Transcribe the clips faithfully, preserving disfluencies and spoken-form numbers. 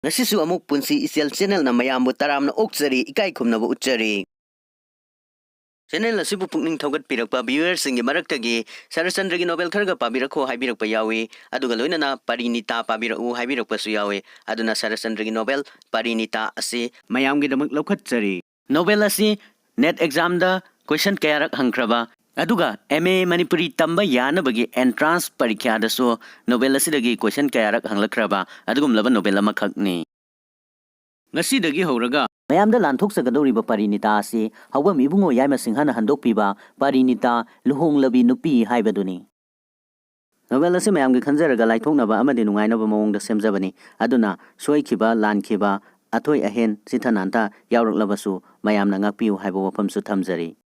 ꯉꯁꯤꯁꯨ ꯑꯃꯨꯛ ꯄꯨꯟꯁꯤ ꯏꯆꯦꯜ ꯆꯦꯅꯦꯜꯅ ꯃꯌꯥꯝꯕꯨ ꯇꯔꯥꯝꯅ ꯑꯣꯛꯆꯔꯤ, ꯏꯀꯥꯏ ꯈꯨꯝꯅꯕ ꯎꯠꯆꯔꯤ꯫ ꯆꯦꯅꯦꯜ ꯑꯁꯤꯕꯨ ꯄꯨꯛꯅꯤꯡ ꯊꯧꯒꯠꯄꯤꯔꯛꯄ ꯚ꯭ꯌꯨꯋꯔꯁꯤꯡꯒꯤ ꯃꯔꯛꯇꯒꯤ ꯁꯔꯠꯆꯟꯗ꯭ꯔꯒꯤ ꯅꯣꯕꯦꯜ ꯈꯔꯒ ꯄꯥꯕꯤꯔꯛꯈꯣ ꯍꯥꯏꯕꯤꯔꯛꯄ ꯌꯥꯎꯏ, ꯑꯗꯨꯒ ꯂꯣꯏꯅꯅ ꯄꯔꯤꯅꯤꯇꯥ ꯄꯥꯕꯤꯔꯛꯎ ꯍꯥꯏꯕꯤꯔꯛꯄꯁꯨ ꯌꯥꯎꯏ꯫ ꯑꯗꯨꯅ ꯁꯔꯠꯆꯟꯗ꯭ꯔꯒꯤ ꯅꯣꯕꯦꯜ ꯄꯔꯤꯅꯤꯇꯥ ꯑꯁꯤ ꯃꯌꯥꯝꯒꯤꯗꯃꯛ ꯂꯧꯈꯠꯆꯔꯤ꯫ ꯅꯣꯕꯦꯜ ꯑꯁꯤ ꯅꯦꯠ ꯑꯦꯛꯖꯥꯝꯗ ꯀꯣꯏꯁꯟ ꯀꯌꯥꯔꯛ ꯍꯪꯈ꯭ꯔꯕ, ꯑꯗꯨꯒ ꯑꯦꯝ ꯑꯦ ꯃꯅꯤꯄꯨꯔꯤ ꯇꯝꯕ ꯌꯥꯅꯕꯒꯤ ꯑꯦꯟꯇ꯭ꯔꯥꯟꯁ ꯄꯔꯤꯈ꯭ꯌꯥꯗꯁꯨ ꯅꯣꯕꯦꯜ ꯑꯁꯤꯗꯒꯤ ꯀꯣꯏꯁꯟ ꯀꯌꯥꯔꯛ ꯍꯪꯂꯛꯈ꯭ꯔꯕ ꯑꯗꯨꯒꯨꯝꯂꯕ ꯅꯣꯕꯦꯜ ꯑꯃꯈꯛꯅꯤ꯫ ꯉꯁꯤꯗꯒꯤ ꯍꯧꯔꯒ ꯃꯌꯥꯝꯗ ꯂꯥꯟꯊꯣꯛꯆꯒꯗꯧꯔꯤꯕ ꯄꯔꯤꯅꯤꯇꯥ ꯑꯁꯤ ꯍꯧꯕꯝ ꯏꯕꯨꯡꯉꯣ ꯌꯥꯏꯃ ꯁꯤꯡꯍꯅ ꯍꯟꯗꯣꯛꯄꯤꯕ ꯄꯔꯤꯅꯤꯇꯥ ꯂꯨꯍꯣꯡꯂꯕꯤ ꯅꯨꯄꯤ ꯍꯥꯏꯕꯗꯨꯅꯤ꯫ ꯅꯣꯕꯦꯜ ꯑꯁꯤ ꯃꯌꯥꯝꯒꯤ ꯈꯟꯖꯔꯒ ꯂꯥꯏꯊꯣꯛꯅꯕ ꯑꯃꯗꯤ ꯅꯨꯡꯉꯥꯏꯅꯕ ꯃꯑꯣꯡꯗ ꯁꯦꯝꯖꯕꯅꯤ꯫ ꯑꯗꯨꯅ ꯁꯣꯏꯈꯤꯕ, ꯂꯥꯟꯈꯤꯕ, ꯑꯊꯣꯏ ꯑꯍꯦꯟ, ꯆꯤꯊ ꯅꯥꯟꯊ ꯌꯥꯎꯔꯛꯂꯕꯁꯨ ꯃꯌꯥꯝꯅ ꯉꯥꯛꯄꯤꯌꯨ ꯍꯥꯏꯕ ꯋꯥꯐꯝꯁꯨ ꯊꯝꯖꯔꯤ꯫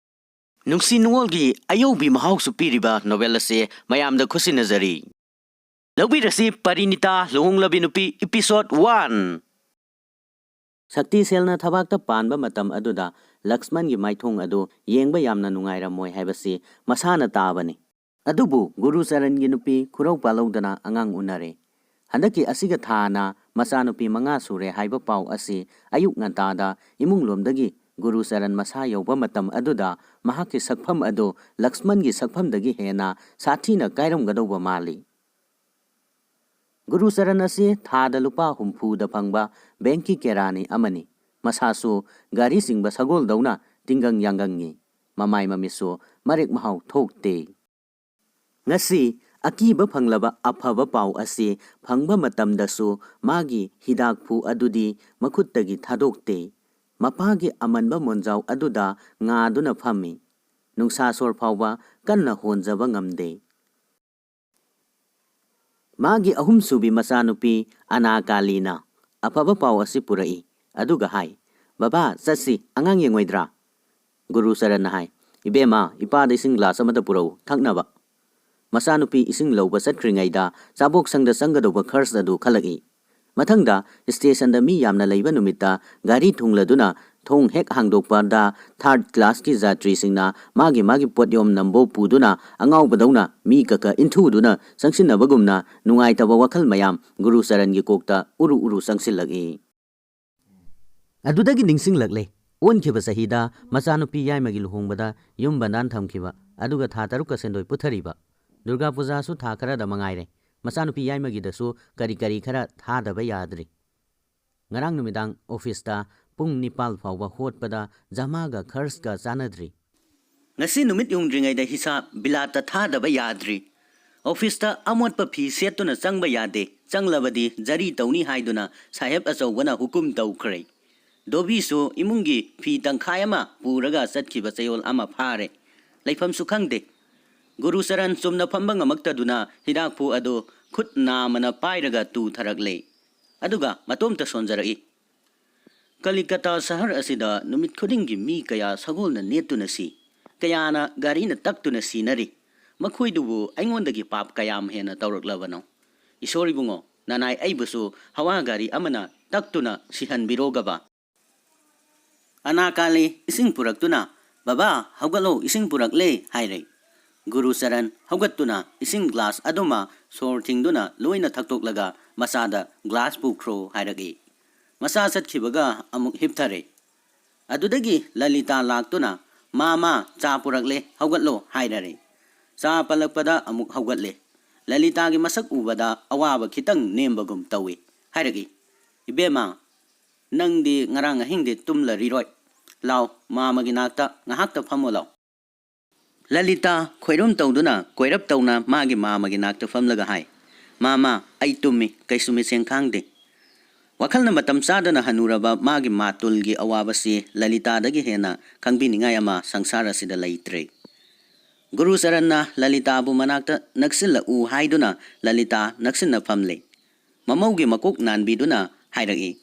ꯅꯨꯡꯁꯤ ꯅꯨꯡꯉꯣꯜꯒꯤ ꯑꯌꯧꯕꯤ ꯃꯍꯥꯎꯁꯨ ꯄꯤꯔꯤꯕ ꯅꯣꯕꯦꯜ ꯑꯁꯤ ꯃꯌꯥꯝꯗ ꯈꯨꯠꯁꯤꯟꯅꯖꯔꯤ꯫ ꯂꯧꯕꯤꯔꯁꯤ ꯄꯔꯤꯅꯤꯇꯥ ꯂꯨꯍꯣꯡꯂꯕꯤ ꯅꯨꯄꯤ episode one꯫ ꯁꯛꯇꯤꯁꯦꯜꯅ ꯊꯕꯥꯛꯇ ꯄꯥꯟꯕ ꯃꯇꯝ ꯑꯗꯨꯗ ꯂꯛꯁꯃꯟꯒꯤ ꯃꯥꯏꯊꯣꯡ ꯑꯗꯨ ꯌꯦꯡꯕ ꯌꯥꯝꯅ ꯅꯨꯡꯉꯥꯏꯔꯝꯃꯣꯏ ꯍꯥꯏꯕꯁꯤ ꯃꯁꯥꯅ ꯇꯥꯕꯅꯤ꯫ ꯑꯗꯨꯕꯨ ꯒꯨꯔꯨꯆꯔꯟꯒꯤ ꯅꯨꯄꯤ ꯈꯨꯔꯧ ꯄꯥꯜꯍꯧꯗꯅ ꯑꯉꯥꯡ ꯎꯅꯔꯦ꯫ ꯍꯟꯗꯛꯀꯤ ꯑꯁꯤꯒ ꯊꯥꯅ ꯃꯆꯥꯅꯨꯄꯤ ꯃꯉꯥ ꯁꯨꯔꯦ ꯍꯥꯏꯕ ꯄꯥꯎ ꯑꯁꯤ ꯑꯌꯨꯛ ꯉꯟꯇꯥꯗ ꯏꯃꯨꯡ ꯂꯣꯝꯗꯒꯤ ꯒꯨꯔꯨꯆꯔꯟ ꯃꯁꯥ ꯌꯧꯕ ꯃꯇꯝ ꯑꯗꯨꯗ ꯃꯍꯥꯛꯀꯤ ꯁꯛꯐꯝ ꯑꯗꯨ ꯂꯛꯁꯃꯟꯒꯤ ꯁꯛꯐꯝꯗꯒꯤ ꯍꯦꯟꯅ ꯁꯥꯊꯤꯅ ꯀꯥꯏꯔꯝꯒꯗꯧꯕ ꯃꯥꯜꯂꯤ꯫ ꯒꯨꯔꯨꯆꯔꯟ ꯑꯁꯤ ꯊꯥꯗ ꯂꯨꯄꯥ ꯍꯨꯝꯐꯨꯗ ꯐꯪꯕ ꯕꯦꯡꯀꯤ ꯀꯦꯔꯥꯅꯤ ꯑꯃꯅꯤ꯫ ꯃꯁꯥꯁꯨ ꯒꯥꯔꯤ ꯆꯤꯡꯕ ꯁꯒꯣꯜꯗꯧꯅ ꯇꯤꯡꯒꯪ ꯌꯥꯡꯒꯪꯉꯤ꯫ ꯃꯃꯥꯏ ꯃꯃꯤꯠꯁꯨ ꯃꯔꯦꯛ ꯃꯍꯥꯎ ꯊꯣꯛꯇꯦ꯫ ꯉꯁꯤ ꯑꯀꯤꯕ ꯐꯪꯂꯕ ꯑꯐꯕ ꯄꯥꯎ ꯑꯁꯤ ꯐꯪꯕ ꯃꯇꯝꯗꯁꯨ ꯃꯥꯒꯤ ꯍꯤꯗꯥꯛꯐꯨ ꯑꯗꯨꯗꯤ ꯃꯈꯨꯠꯇꯒꯤ ꯊꯥꯗꯣꯛꯇꯦ꯫ ꯃꯄꯥꯒꯤ ꯑꯃꯟꯕ ꯃꯣꯟꯖꯥꯎ ꯑꯗꯨꯗ ꯉꯥꯗꯨꯅ ꯐꯝꯃꯤ꯫ ꯅꯨꯡꯁꯥ ꯁꯣꯔ ꯐꯥꯎꯕ ꯀꯟꯅ ꯍꯣꯟꯖꯕ ꯉꯝꯗꯦ꯫ ꯃꯥꯒꯤ ꯑꯍꯨꯝꯁꯨꯕꯤ ꯃꯆꯥꯅꯨꯄꯤ ꯑꯅꯥꯀꯥꯂꯤꯅ ꯑꯐꯕ ꯄꯥꯎ ꯑꯁꯤ ꯄꯨꯔꯛꯏ꯫ ꯑꯗꯨꯒ ꯍꯥꯏ, "ꯕꯕꯥ, ꯆꯠꯁꯤ, ꯑꯉꯥꯡ ꯌꯦꯡꯉꯣꯏꯗ꯭ꯔꯥ?" ꯒꯨꯔꯨꯆꯔꯟꯅ ꯍꯥꯏ, "ꯏꯕꯦꯝꯃ, ꯏꯄꯥꯗ ꯏꯁꯤꯡ ꯒ꯭ꯂꯥꯁ ꯑꯃꯗ ꯄꯨꯔꯛꯎ, ꯊꯛꯅꯕ꯫" ꯃꯆꯥꯅꯨꯄꯤ ꯏꯁꯤꯡ ꯂꯧꯕ ꯆꯠꯈ꯭ꯔꯤꯉꯩꯗ ꯆꯥꯕꯣꯛꯁꯪꯗ ꯆꯪꯒꯗꯧꯕ ꯈꯔꯆ ꯑꯗꯨ ꯈꯜꯂꯛꯏ꯫ ꯃꯊꯪꯗ ꯁ꯭ꯇꯦꯁꯟꯗ ꯃꯤ ꯌꯥꯝꯅ ꯂꯩꯕ ꯅꯨꯃꯤꯠꯇ ꯒꯥꯔꯤ ꯊꯨꯡꯂꯗꯨꯅ ꯊꯣꯡ ꯍꯦꯛ ꯍꯥꯡꯗꯣꯛꯄꯗ ꯊꯥꯔꯠ ꯀ꯭ꯂꯥꯁꯀꯤ ꯖꯥꯇ꯭ꯔꯤꯁꯤꯡꯅ ꯃꯥꯒꯤ ꯃꯥꯒꯤ ꯄꯣꯠꯌꯣꯝ ꯅꯝꯕꯣ ꯄꯨꯗꯨꯅ ꯑꯉꯥꯎꯕꯗꯧꯅ ꯃꯤ ꯀꯛꯀ ꯏꯟꯊꯨꯗꯨꯅ ꯆꯪꯁꯤꯟꯅꯕꯒꯨꯝꯅ ꯅꯨꯡꯉꯥꯏꯇꯕ ꯋꯥꯈꯜ ꯃꯌꯥꯝ ꯒꯨꯔꯨ ꯆꯔꯟꯒꯤ ꯀꯣꯛꯇ ꯎꯔꯨ ꯎꯔꯨ ꯆꯪꯁꯤꯜꯂꯛꯏ꯫ ꯑꯗꯨꯗꯒꯤ ꯅꯤꯡꯁꯤꯡꯂꯛꯂꯦ, ꯑꯣꯟꯈꯤꯕ ꯆꯍꯤꯗ ꯃꯆꯥꯅꯨꯄꯤ ꯌꯥꯏꯃꯒꯤ ꯂꯨꯍꯣꯡꯕꯗ ꯌꯨꯝ ꯕꯟꯗꯥꯟ ꯊꯝꯈꯤꯕ, ꯑꯗꯨꯒ ꯊꯥ ꯇꯔꯨꯛꯀ ꯁꯦꯟꯗꯣꯏ ꯄꯨꯊꯔꯤꯕ꯫ ꯗꯨꯔꯒꯥ ꯄꯨꯖꯥꯁꯨ ꯊꯥ ꯈꯔꯗ ꯃꯉꯥꯏꯔꯦ꯫ ꯃꯆꯥꯅꯨꯄꯤ ꯌꯥꯏꯃꯒꯤꯗꯁꯨ ꯀꯔꯤ ꯀꯔꯤ ꯈꯔ ꯊꯥꯗꯕ ꯌꯥꯗ꯭ꯔꯤ꯫ ꯉꯔꯥꯡ ꯅꯨꯃꯤꯗꯥꯡ ꯑꯣꯐꯤꯁꯇ ꯄꯨꯡ ꯅꯤꯄꯥꯜ ꯐꯥꯎꯕ ꯍꯣꯠꯄꯗ ꯖꯃꯥꯒ ꯈꯔꯁꯀ ꯆꯥꯟꯅꯗ꯭ꯔꯤ꯫ ꯉꯁꯤ ꯅꯨꯃꯤꯠ ꯌꯨꯡꯗ꯭ꯔꯤꯉꯩꯗ ꯍꯤꯁꯥꯕ ꯕꯤꯂꯥꯠꯇ ꯊꯥꯗꯕ ꯌꯥꯗ꯭ꯔꯤ꯫ ꯑꯣꯐꯤꯁꯇ ꯑꯃꯣꯠꯄ ꯐꯤ ꯁꯦꯠꯇꯨꯅ ꯆꯪꯕ ꯌꯥꯗꯦ꯫ ꯆꯪꯂꯕꯗꯤ ꯖꯔꯤ ꯇꯧꯅꯤ ꯍꯥꯏꯗꯨꯅ ꯁꯥꯍꯦꯕ ꯑꯆꯧꯕꯅ ꯍꯨꯀꯨꯝ ꯇꯧꯈ꯭ꯔꯦ꯫ ꯗꯣꯕꯤꯁꯨ ꯏꯃꯨꯡꯒꯤ ꯐꯤ ꯇꯪꯈꯥꯏ ꯑꯃ ꯄꯨꯔꯒ ꯆꯠꯈꯤꯕ ꯆꯌꯣꯜ ꯑꯃ ꯐꯥꯔꯦ꯫ ꯂꯩꯐꯝꯁꯨ ꯈꯪꯗꯦ꯫ ꯒꯨꯔꯨ ꯆꯔꯟ ꯆꯨꯝꯅ ꯐꯝꯕ ꯉꯝꯃꯛꯇꯗꯨꯅ ꯍꯤꯗꯥꯛꯐꯨ ꯑꯗꯨ ꯈꯨꯠ ꯅꯥꯝꯃꯅ ꯄꯥꯏꯔꯒ ꯇꯨꯊꯔꯛꯂꯦ꯫ ꯑꯗꯨꯒ ꯃꯇꯣꯝꯇ ꯁꯣꯟꯖꯔꯛꯏ꯫ ꯀꯂꯤꯀꯇꯥ ꯁꯍꯔ ꯑꯁꯤꯗ ꯅꯨꯃꯤꯠ ꯈꯨꯗꯤꯡꯒꯤ ꯃꯤ ꯀꯌꯥ ꯁꯒꯣꯜꯅ ꯅꯦꯠꯇꯨꯅ ꯁꯤ, ꯀꯌꯥꯅ ꯒꯥꯔꯤꯅ ꯇꯛꯇꯨꯅ ꯁꯤꯅꯔꯤ꯫ ꯃꯈꯣꯏꯗꯨꯕꯨ ꯑꯩꯉꯣꯟꯗꯒꯤ ꯄꯥꯞ ꯀꯌꯥꯝ ꯍꯦꯟꯅ ꯇꯧꯔꯛꯂꯕꯅꯣ? ꯏꯁꯣꯔ ꯏꯕꯨꯡꯉꯣ, ꯅꯅꯥꯏ ꯑꯩꯕꯨꯁꯨ ꯍꯋꯥ ꯒꯥꯔꯤ ꯑꯃꯅ ꯇꯛꯇꯨꯅ ꯁꯤꯍꯟꯕꯤꯔꯣꯒꯕ꯫ ꯑꯅꯥꯀꯥꯂꯤ ꯏꯁꯤꯡ ꯄꯨꯔꯛꯇꯨꯅ, "ꯕꯕꯥ, ꯍꯧꯒꯠꯂꯣ, ꯏꯁꯤꯡ ꯄꯨꯔꯛꯂꯦ" ꯍꯥꯏꯔꯦ꯫ ꯒꯨꯔꯨ ꯆꯔꯟ ꯍꯧꯒꯠꯇꯨꯅ ꯏꯁꯤꯡ ꯒ꯭ꯂꯥꯁ ꯑꯗꯨꯃ ꯁꯣꯔ ꯊꯤꯡꯗꯨꯅ ꯂꯣꯏꯅ ꯊꯛꯇꯣꯛꯂꯒ ꯃꯆꯥꯗ "ꯒ꯭ꯂꯥꯁ ꯄꯨꯈ꯭ꯔꯣ" ꯍꯥꯏꯔꯛꯏ꯫ ꯃꯆꯥ ꯆꯠꯈꯤꯕꯒ ꯑꯃꯨꯛ ꯍꯤꯞꯊꯔꯦ꯫ ꯑꯗꯨꯗꯒꯤ ꯂꯂꯤꯇꯥ ꯂꯥꯛꯇꯨꯅ, "ꯃꯥꯃꯥ, ꯆꯥ ꯄꯨꯔꯛꯂꯦ, ꯍꯧꯒꯠꯂꯣ" ꯍꯥꯏꯔꯔꯦ꯫ ꯆꯥ ꯄꯜꯂꯛꯄꯗ ꯑꯃꯨꯛ ꯍꯧꯒꯠꯂꯦ꯫ ꯂꯂꯤꯇꯥꯒꯤ ꯃꯁꯛ ꯎꯕꯗ ꯑꯋꯥꯕ ꯈꯤꯇꯪ ꯅꯦꯝꯕꯒꯨꯝ ꯇꯧꯏ꯫ ꯍꯥꯏꯔꯛꯏ, "ꯏꯕꯦꯝꯃ, ꯅꯪꯗꯤ ꯉꯔꯥꯡ ꯑꯍꯤꯡꯗꯤ ꯇꯨꯝꯂꯔꯤꯔꯣꯏ꯫ ꯂꯥꯎ, ꯃꯥꯃꯒꯤ ꯅꯥꯛꯇ ꯉꯥꯏꯍꯥꯛꯇ ꯐꯝꯃꯣ ꯂꯥꯎ"꯫ ꯂꯂꯤꯇꯥ ꯈꯣꯏꯔꯨꯝ ꯇꯧꯗꯨꯅ ꯀꯣꯏꯔꯞ ꯇꯧꯅ ꯃꯥꯒꯤ ꯃꯥꯃꯒꯤ ꯅꯥꯛꯇ ꯐꯝꯂꯒ ꯍꯥꯏ, "ꯃꯥꯃ, ꯑꯩ ꯇꯨꯝꯃꯤ, ꯀꯩꯁꯨ ꯃꯤꯠꯁꯦꯡ ꯈꯥꯡꯗꯦ"꯫ ꯋꯥꯈꯜꯅ ꯃꯇꯝ ꯆꯥꯗꯅ ꯍꯟꯅꯨꯔꯕ ꯃꯥꯒꯤ ꯃꯥꯇꯨꯜꯒꯤ ꯑꯋꯥꯕꯁꯤ ꯂꯂꯤꯇꯥꯗꯒꯤ ꯍꯦꯟꯅ ꯈꯪꯕꯤꯅꯤꯡꯉꯥꯏ ꯑꯃ ꯁꯪꯁꯥꯔ ꯑꯁꯤꯗ ꯂꯩꯇ꯭ꯔꯦ꯫ ꯒꯨꯔꯨ ꯆꯔꯟꯅ ꯂꯂꯤꯇꯥꯕꯨ ꯃꯅꯥꯛꯇ ꯅꯛꯁꯤꯜꯂꯛꯎ ꯍꯥꯏꯗꯨꯅ ꯂꯂꯤꯇꯥ ꯅꯛꯁꯤꯟꯅ ꯐꯝꯂꯦ꯫ ꯃꯃꯧꯒꯤ ꯃꯀꯣꯛ ꯅꯥꯟꯕꯤꯗꯨꯅ ꯍꯥꯏꯔꯛꯏ,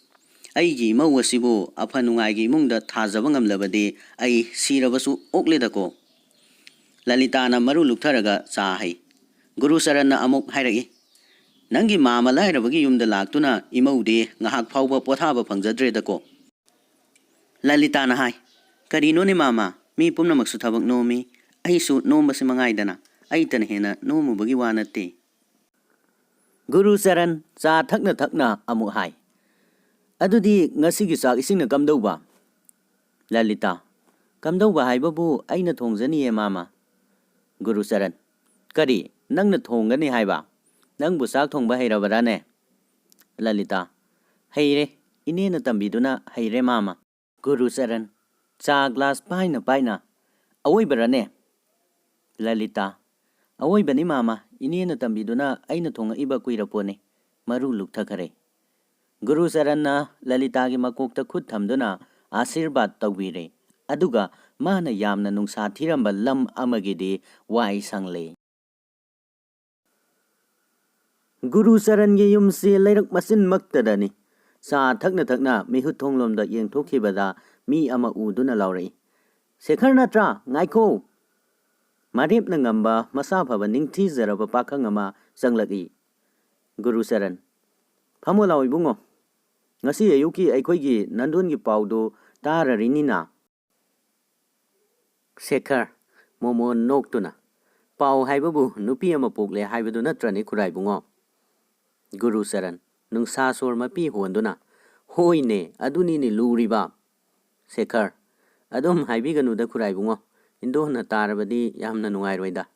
"ꯑꯩꯒꯤ ꯏꯃꯧ ꯑꯁꯤꯕꯨ ꯑꯐ ꯅꯨꯡꯉꯥꯏꯒꯤ ꯏꯃꯨꯡꯗ ꯊꯥꯖꯕ ꯉꯝꯂꯕꯗꯤ ꯑꯩ ꯁꯤꯔꯕꯁꯨ ꯑꯣꯛꯂꯦꯗꯀꯣ"꯫ ꯂꯂꯤꯇꯥꯅ ꯃꯔꯨ ꯂꯨꯛꯊꯔꯒ ꯆꯥ ꯍꯩ꯫ ꯒꯨꯔꯨ ꯆꯔꯟꯅ ꯑꯃꯨꯛ ꯍꯥꯏꯔꯛꯏ, "ꯅꯪꯒꯤ ꯃꯥꯃ ꯂꯥꯏꯔꯕꯒꯤ ꯌꯨꯝꯗ ꯂꯥꯛꯇꯨꯅ ꯏꯃꯧꯗꯤ ꯉꯥꯏꯍꯥꯛ ꯐꯥꯎꯕ ꯄꯣꯊꯥꯕ ꯐꯪꯖꯗ꯭ꯔꯦꯗꯀꯣ"꯫ ꯂꯂꯤꯇꯥꯅ ꯍꯥꯏ, "ꯀꯔꯤꯅꯣꯅꯦ ꯃꯥꯃ, ꯃꯤ ꯄꯨꯝꯅꯃꯛꯁꯨ ꯊꯕꯛ ꯅꯣꯝꯃꯤ, ꯑꯩꯁꯨ ꯅꯣꯝꯕꯁꯤ ꯃꯉꯥꯏꯗꯅ, ꯑꯩꯇꯅ ꯍꯦꯟꯅ ꯅꯣꯝꯃꯨꯕꯒꯤ ꯋꯥ ꯅꯠꯇꯦ꯫" ꯒꯨꯔꯨꯆꯔꯟ ꯆꯥ ꯊꯛꯅ ꯊꯛꯅ ꯑꯃꯨꯛ ꯍꯥꯏ, "ꯑꯗꯨꯗꯤ ꯉꯁꯤꯒꯤ ꯆꯥꯛ ꯏꯁꯤꯡꯅ ꯀꯝꯗꯧꯕ?" ꯂꯂꯤꯇꯥ, "ꯀꯝꯗꯧꯕ ꯍꯥꯏꯕꯕꯨ ꯑꯩꯅ ꯊꯣꯡꯖꯅꯤꯌꯦ ꯃꯥꯃ꯫" ꯒꯨꯔꯨꯆꯔꯟ, "ꯀꯔꯤ, ꯅꯪꯅ ꯊꯣꯡꯒꯅꯤ ꯍꯥꯏꯕ? ꯅꯪꯕꯨ ꯆꯥꯛ ꯊꯣꯡꯕ ꯍꯩꯔꯕꯔꯥꯅꯦ?" ꯂꯂꯤꯇꯥ, "ꯍꯩꯔꯦ, ꯏꯅꯦꯅ ꯇꯝꯕꯤꯗꯨꯅ ꯍꯩꯔꯦ ꯃꯥꯃ꯫" ꯒꯨꯔꯨꯆꯔꯟ, ꯆꯥ ꯒ꯭ꯂꯥꯁ ꯄꯥꯏꯅ ꯄꯥꯏꯅ, "ꯑꯋꯣꯏꯕꯔꯅꯦ?" ꯂꯂꯤꯇꯥ, "ꯑꯋꯣꯏꯕꯅꯤ ꯃꯥꯃ, ꯏꯅꯦꯅ ꯇꯝꯕꯤꯗꯨꯅ ꯑꯩꯅ ꯊꯣꯡꯉꯛꯏꯕ ꯀꯨꯏꯔꯄꯣꯠꯅꯤ, ꯃꯔꯨ ꯂꯨꯛꯊꯈꯔꯦ꯫" ꯒꯨꯔꯨꯆꯔꯟꯅ ꯂꯂꯤꯇꯥꯒꯤ ꯃꯀꯣꯛꯇ ꯈꯨꯠ ꯊꯝꯗꯨꯅ ꯑꯥꯁꯤꯔꯕꯥꯗ ꯇꯧꯕꯤꯔꯦ꯫ ꯑꯗꯨꯒ ꯃꯥꯅ ꯌꯥꯝꯅ ꯅꯨꯡꯁꯥ ꯊꯤꯔꯝꯕ ꯂꯝ ꯑꯃꯒꯤꯗꯤ ꯋꯥꯏ ꯁꯪꯂꯦ꯫ ꯒꯨꯔꯨꯆꯔꯟꯒꯤ ꯌꯨꯝꯁꯤ ꯂꯩꯔꯛ ꯃꯆꯤꯟꯃꯛꯇꯗꯅꯤ꯫ ꯆꯥ ꯊꯛꯅ ꯊꯛꯅ ꯃꯤꯍꯨꯠ ꯊꯣꯡꯂꯣꯝꯗ ꯌꯦꯡꯊꯣꯛꯈꯤꯕꯗ ꯃꯤ ꯑꯃ ꯎꯗꯨꯅ ꯂꯥꯎꯔꯛꯏ, "ꯁꯦꯈꯔ ꯅꯠꯇ꯭ꯔꯥ? ꯉꯥꯏꯈꯣ!" ꯃꯔꯦꯞꯅ ꯉꯝꯕ ꯃꯁꯥ ꯐꯕ ꯅꯤꯡꯊꯤꯖꯔꯕ ꯄꯥꯈꯪ ꯑꯃ ꯆꯪꯂꯛꯏ꯫ ꯒꯨꯔꯨꯆꯔꯟ, "ꯐꯝꯃꯣ ꯂꯥꯎ ꯏꯕꯨꯡꯉꯣ꯫ ꯉꯁꯤ ꯑꯌꯨꯛꯀꯤ ꯑꯩꯈꯣꯏꯒꯤ ꯅꯟꯗꯣꯟꯒꯤ ꯄꯥꯎꯗꯨ ꯇꯥꯔꯔꯤꯅꯤꯅ?" ꯁꯦꯈꯔ, ꯃꯣꯃꯣꯟ ꯅꯣꯛꯇꯨꯅ, "ꯄꯥꯎ ꯍꯥꯏꯕꯕꯨ ꯅꯨꯄꯤ ꯑꯃ ꯄꯣꯛꯂꯦ ꯍꯥꯏꯕꯗꯨ ꯅꯠꯇ꯭ꯔꯅꯦ ꯈꯨꯔꯥꯏꯕꯨꯡꯉꯣ?" ꯒꯨꯔꯨꯆꯔꯟ, ꯅꯨꯡꯁꯥ ꯁꯣꯔ ꯃꯄꯤ ꯍꯣꯟꯗꯨꯅ, "ꯍꯣꯏꯅꯦ, ꯑꯗꯨꯅꯤꯅꯦ ꯂꯨꯔꯤꯕ꯫" ꯁꯦꯈꯔ, "ꯑꯗꯨꯝ ꯍꯥꯏꯕꯤꯒꯅꯨꯗ ꯈꯨꯔꯥꯏꯕꯨꯡꯉꯣ, ꯏꯟꯗꯣꯟꯅ ꯇꯥꯔꯕꯗꯤ ꯌꯥꯝꯅ ꯅꯨꯡꯉꯥꯏꯔꯣꯏꯗ꯫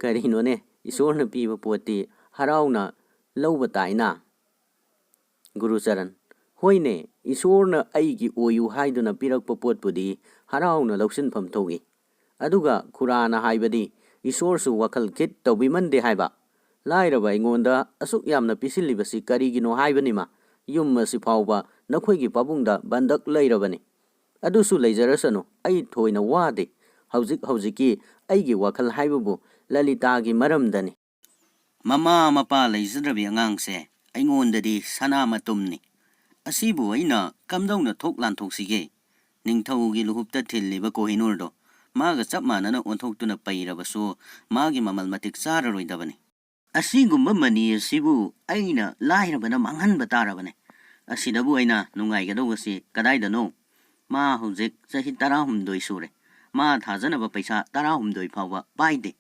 ꯀꯔꯤꯅꯣꯅꯦ, ꯏꯁꯣꯔꯅ ꯄꯤꯕ ꯄꯣꯠꯇꯤ ꯍꯔꯥꯎꯅ ꯂꯧꯕ ꯇꯥꯏꯅ꯫" ꯒꯨꯔꯨꯆꯔꯟ, "ꯍꯣꯏꯅꯦ, ꯏꯁꯣꯔꯅ ꯑꯩꯒꯤ ꯑꯣꯏꯌꯨ ꯍꯥꯏꯗꯨꯅ ꯄꯤꯔꯛꯄ ꯄꯣꯠꯄꯨꯗꯤ ꯍꯔꯥꯎꯅ ꯂꯧꯁꯤꯟꯐꯝ ꯊꯣꯛꯏ꯫ ꯑꯗꯨꯒ ꯈꯨꯔꯥꯅ ꯍꯥꯏꯕꯗꯤ ꯏꯁꯣꯔꯁꯨ ꯋꯥꯈꯜ ꯈꯤꯠ ꯇꯧꯕꯤꯃꯟꯗꯦ ꯍꯥꯏꯕ꯫ ꯂꯥꯏꯔꯕ ꯑꯩꯉꯣꯟꯗ ꯑꯁꯨꯛ ꯌꯥꯝꯅ ꯄꯤꯁꯤꯜꯂꯤꯕꯁꯤ ꯀꯔꯤꯒꯤꯅꯣ ꯍꯥꯏꯕꯅꯤꯃ? ꯌꯨꯝ ꯑꯁꯤ ꯐꯥꯎꯕ ꯅꯈꯣꯏꯒꯤ ꯄꯥꯕꯨꯡꯗ ꯕꯟꯗꯛ ꯂꯩꯔꯕꯅꯤ꯫ ꯑꯗꯨꯁꯨ ꯂꯩꯖꯔꯁꯅꯨ, ꯑꯩ ꯊꯣꯏꯅ ꯋꯥꯗꯦ꯫ ꯍꯧꯖꯤꯛ ꯍꯧꯖꯤꯛꯀꯤ ꯑꯩꯒꯤ ꯋꯥꯈꯜ ꯍꯥꯏꯕꯕꯨ ꯂꯂꯤꯇꯥꯒꯤ ꯃꯔꯝꯗꯅꯤ꯫ ꯃꯃꯥ ꯃꯄꯥ ꯂꯩꯖꯗ꯭ꯔꯕꯤ ꯑꯉꯥꯡꯁꯦ ꯑꯩꯉꯣꯟꯗꯗꯤ ꯁꯅꯥ ꯃꯇꯨꯝꯅꯤ꯫ ꯑꯁꯤꯕꯨ ꯑꯩꯅ ꯀꯝꯗꯧꯅ ꯊꯣꯛ ꯂꯥꯟꯊꯣꯛꯁꯤꯒꯦ? ꯅꯤꯡꯊꯧꯒꯤ ꯂꯨꯍꯨꯞꯇ ꯊꯤꯜꯂꯤꯕ ꯀꯣꯍꯤꯅꯨꯔꯗꯣ ꯃꯥꯒ ꯆꯞ ꯃꯥꯟꯅꯅ ꯑꯣꯟꯊꯣꯛꯇꯨꯅ ꯄꯩꯔꯕꯁꯨ ꯃꯥꯒꯤ ꯃꯃꯜ ꯃꯇꯤꯛ ꯆꯥꯔꯔꯣꯏꯗꯕꯅꯤ꯫ ꯑꯁꯤꯒꯨꯝꯕ ꯃꯅꯤ ꯑꯁꯤꯕꯨ ꯑꯩꯅ ꯂꯥꯏꯔꯕꯅ ꯃꯥꯡꯍꯟꯕ ꯇꯥꯔꯕꯅꯦ꯫ ꯑꯁꯤꯗꯕꯨ ꯑꯩꯅ ꯅꯨꯡꯉꯥꯏꯒꯗꯧꯕꯁꯤ ꯀꯗꯥꯏꯗꯅꯣ? ꯃꯥ ꯍꯧꯖꯤꯛ ꯆꯍꯤ ꯇꯔꯥꯍꯨꯝꯗꯣꯏ ꯁꯨꯔꯦ꯫ ꯃꯥ ꯊꯥꯖꯅꯕ ꯄꯩꯁꯥ ꯇꯔꯥꯍꯨꯝꯗꯣꯏ ꯐꯥꯎꯕ ꯄꯥꯏꯗꯦ꯫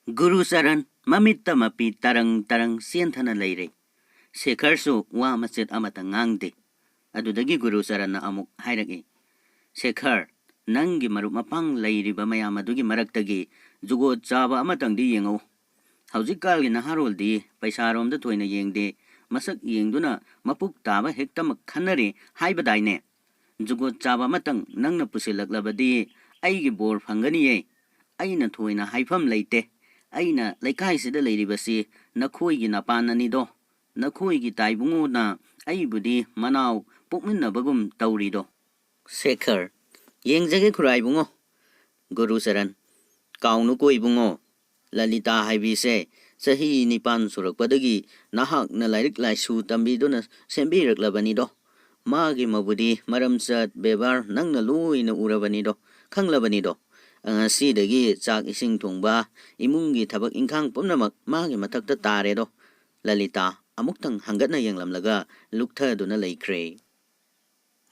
ꯒꯨꯔꯨꯆꯔꯟ ꯃꯃꯤꯠꯇ ꯃꯄꯤ ꯇꯔꯪ ꯇꯔꯪ ꯆꯦꯟꯊꯅ ꯂꯩꯔꯦ꯫ ꯁꯦꯈꯔꯁꯨ ꯋꯥ ꯃꯆꯦꯠ ꯑꯃꯠꯇ ꯉꯥꯡꯗꯦ꯫ ꯑꯗꯨꯗꯒꯤ ꯒꯨꯔꯨꯆꯔꯟꯅ ꯑꯃꯨꯛ ꯍꯥꯏꯔꯛꯏ, "ꯁꯦꯈꯔ, ꯅꯪꯒꯤ ꯃꯔꯨꯞ ꯃꯄꯥꯡ ꯂꯩꯔꯤꯕ ꯃꯌꯥꯝ ꯑꯗꯨꯒꯤ ꯃꯔꯛꯇꯒꯤ ꯖꯨꯒꯣꯠ ꯆꯥꯕ ꯑꯃꯇꯪꯗꯤ ꯌꯦꯡꯉꯧ꯫ ꯍꯧꯖꯤꯛꯀꯥꯜꯒꯤ ꯅꯍꯥꯔꯣꯜꯗꯤ ꯄꯩꯁꯥꯔꯣꯝꯗ ꯊꯣꯏꯅ ꯌꯦꯡꯗꯦ, ꯃꯁꯛ ꯌꯦꯡꯗꯨꯅ ꯃꯄꯨꯛ ꯇꯥꯕ ꯍꯦꯛꯇꯃꯛ ꯈꯟꯅꯔꯦ ꯍꯥꯏꯕꯗꯥꯏꯅꯦ? ꯖꯨꯒꯣꯠ ꯆꯥꯕ ꯑꯃꯇꯪ ꯅꯪꯅ ꯄꯨꯁꯤꯜꯂꯛꯂꯕꯗꯤ ꯑꯩꯒꯤ ꯕꯣꯔ ꯐꯪꯒꯅꯤꯌꯦ꯫ ꯑꯩꯅ ꯊꯣꯏꯅ ꯍꯥꯏꯐꯝ ꯂꯩꯇꯦ꯫ ꯑꯩꯅ ꯂꯩꯀꯥꯏꯁꯤꯗ ꯂꯩꯔꯤꯕꯁꯤ ꯅꯈꯣꯏꯒꯤ ꯅꯄꯥꯟꯅꯅꯤꯗꯣ꯫ ꯅꯈꯣꯏꯒꯤ ꯇꯥꯏꯕꯨꯡꯉꯣꯅ ꯑꯩꯕꯨꯗꯤ ꯃꯅꯥꯎ ꯄꯣꯛꯃꯤꯟꯅꯕꯒꯨꯝ ꯇꯧꯔꯤꯗꯣ꯫" ꯁꯦꯈꯔ, ꯌꯦꯡꯖꯒꯦ ꯈꯨꯔꯥꯏꯕꯨꯡꯉꯣ꯫ ꯒꯨꯔꯨꯆꯔꯟ, ꯀꯥꯎꯅꯨꯀꯣ ꯏꯕꯨꯡꯉꯣ, ꯂꯂꯤꯇꯥ ꯍꯥꯏꯕꯤꯁꯦ ꯆꯍꯤ ꯅꯤꯄꯥꯟ ꯁꯨꯔꯛꯄꯗꯒꯤ ꯅꯍꯥꯛꯅ ꯂꯥꯏꯔꯤꯛ ꯂꯥꯏꯁꯨ ꯇꯝꯕꯤꯗꯨꯅ ꯁꯦꯝꯕꯤꯔꯛꯂꯕꯅꯤꯗꯣ꯫ ꯃꯥꯒꯤ ꯃꯕꯨꯗꯤ, ꯃꯔꯝꯆꯠ, ꯕꯦꯕꯥꯔ ꯅꯪꯅ ꯂꯣꯏꯅ ꯎꯔꯕꯅꯤꯗꯣ, ꯈꯪꯂꯕꯅꯤꯗꯣ꯫ ꯉꯁꯤꯗꯒꯤ ꯆꯥꯛ ꯏꯁꯤꯡ ꯊꯣꯡꯕ, ꯏꯃꯨꯡꯒꯤ ꯊꯕꯛ ꯏꯪꯈꯥꯡ ꯄꯨꯝꯅꯃꯛ ꯃꯥꯒꯤ ꯃꯊꯛꯇ ꯇꯥꯔꯦꯗꯣ꯫ ꯂꯂꯤꯇꯥ ꯑꯃꯨꯛꯇꯪ ꯍꯪꯒꯠꯅ ꯌꯦꯡꯂꯝꯂꯒ ꯂꯨꯛꯊꯗꯨꯅ ꯂꯩꯈ꯭ꯔꯦ꯫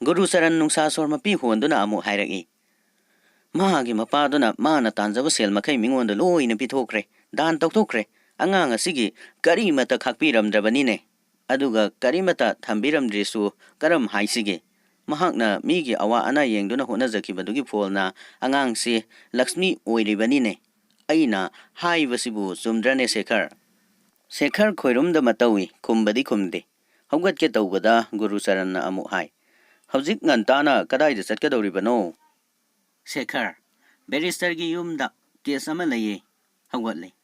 ꯒꯨꯔꯨꯆꯔꯟ ꯅꯨꯡꯁꯥ ꯁꯣꯔ ꯃꯄꯤ ꯍꯣꯟꯗꯨꯅ ꯑꯃꯨꯛ ꯍꯥꯏꯔꯛꯏ, "ꯃꯥꯒꯤ ꯃꯄꯥꯗꯨꯅ ꯃꯥꯅ ꯇꯥꯟꯖꯕ ꯁꯦꯜ ꯃꯈꯩ ꯃꯤꯉꯣꯟꯗ ꯂꯣꯏꯅ ꯄꯤꯊꯣꯛꯈ꯭ꯔꯦ, ꯗꯥꯟ ꯇꯧꯊꯣꯛꯈ꯭ꯔꯦ꯫ ꯑꯉꯥꯡ ꯑꯁꯤꯒꯤ ꯀꯔꯤꯃꯠꯇ ꯈꯥꯛꯄꯤꯔꯝꯗ꯭ꯔꯕꯅꯤꯅꯦ꯫ ꯑꯗꯨꯒ ꯀꯔꯤꯃꯠꯇ ꯊꯝꯕꯤꯔꯝꯗ꯭ꯔꯤꯁꯨ ꯀꯔꯝ ꯍꯥꯏꯁꯤꯒꯦ? ꯃꯍꯥꯛꯅ ꯃꯤꯒꯤ ꯑꯋꯥ ꯑꯅꯥ ꯌꯦꯡꯗꯨꯅ ꯍꯣꯠꯅꯖꯈꯤꯕꯗꯨꯒꯤ ꯐꯣꯜꯅ ꯑꯉꯥꯡꯁꯤ ꯂꯛꯁꯃꯤ ꯑꯣꯏꯔꯤꯕꯅꯤꯅꯦ꯫ ꯑꯩꯅ ꯍꯥꯏꯕꯁꯤꯕꯨ ꯆꯨꯝꯗ꯭ꯔꯅꯦ ꯁꯦꯈꯔ?" ꯁꯦꯈꯔ ꯈꯣꯏꯔꯨꯝꯗ ꯃꯇꯧꯏ, ꯈꯨꯝꯕꯗꯤ ꯈꯨꯝꯗꯦ꯫ ꯍꯧꯒꯠꯀꯦ ꯇꯧꯕꯗ ꯒꯨꯔꯨꯆꯔꯟꯅ ꯑꯃꯨꯛ ꯍꯥꯏ, "ꯍꯧꯖꯤꯛ ꯉꯟꯇꯥꯅ ꯀꯗꯥꯏꯗ ꯆꯠꯀꯗꯧꯔꯤꯕꯅꯣ?" ꯁꯦꯈꯔ, "ꯕꯦꯔꯤꯁꯇꯔꯒꯤ ꯌꯨꯝꯗ ꯀꯦꯁ ꯑꯃ ꯂꯩꯌꯦ꯫" ꯍꯧꯒꯠꯂꯦ꯫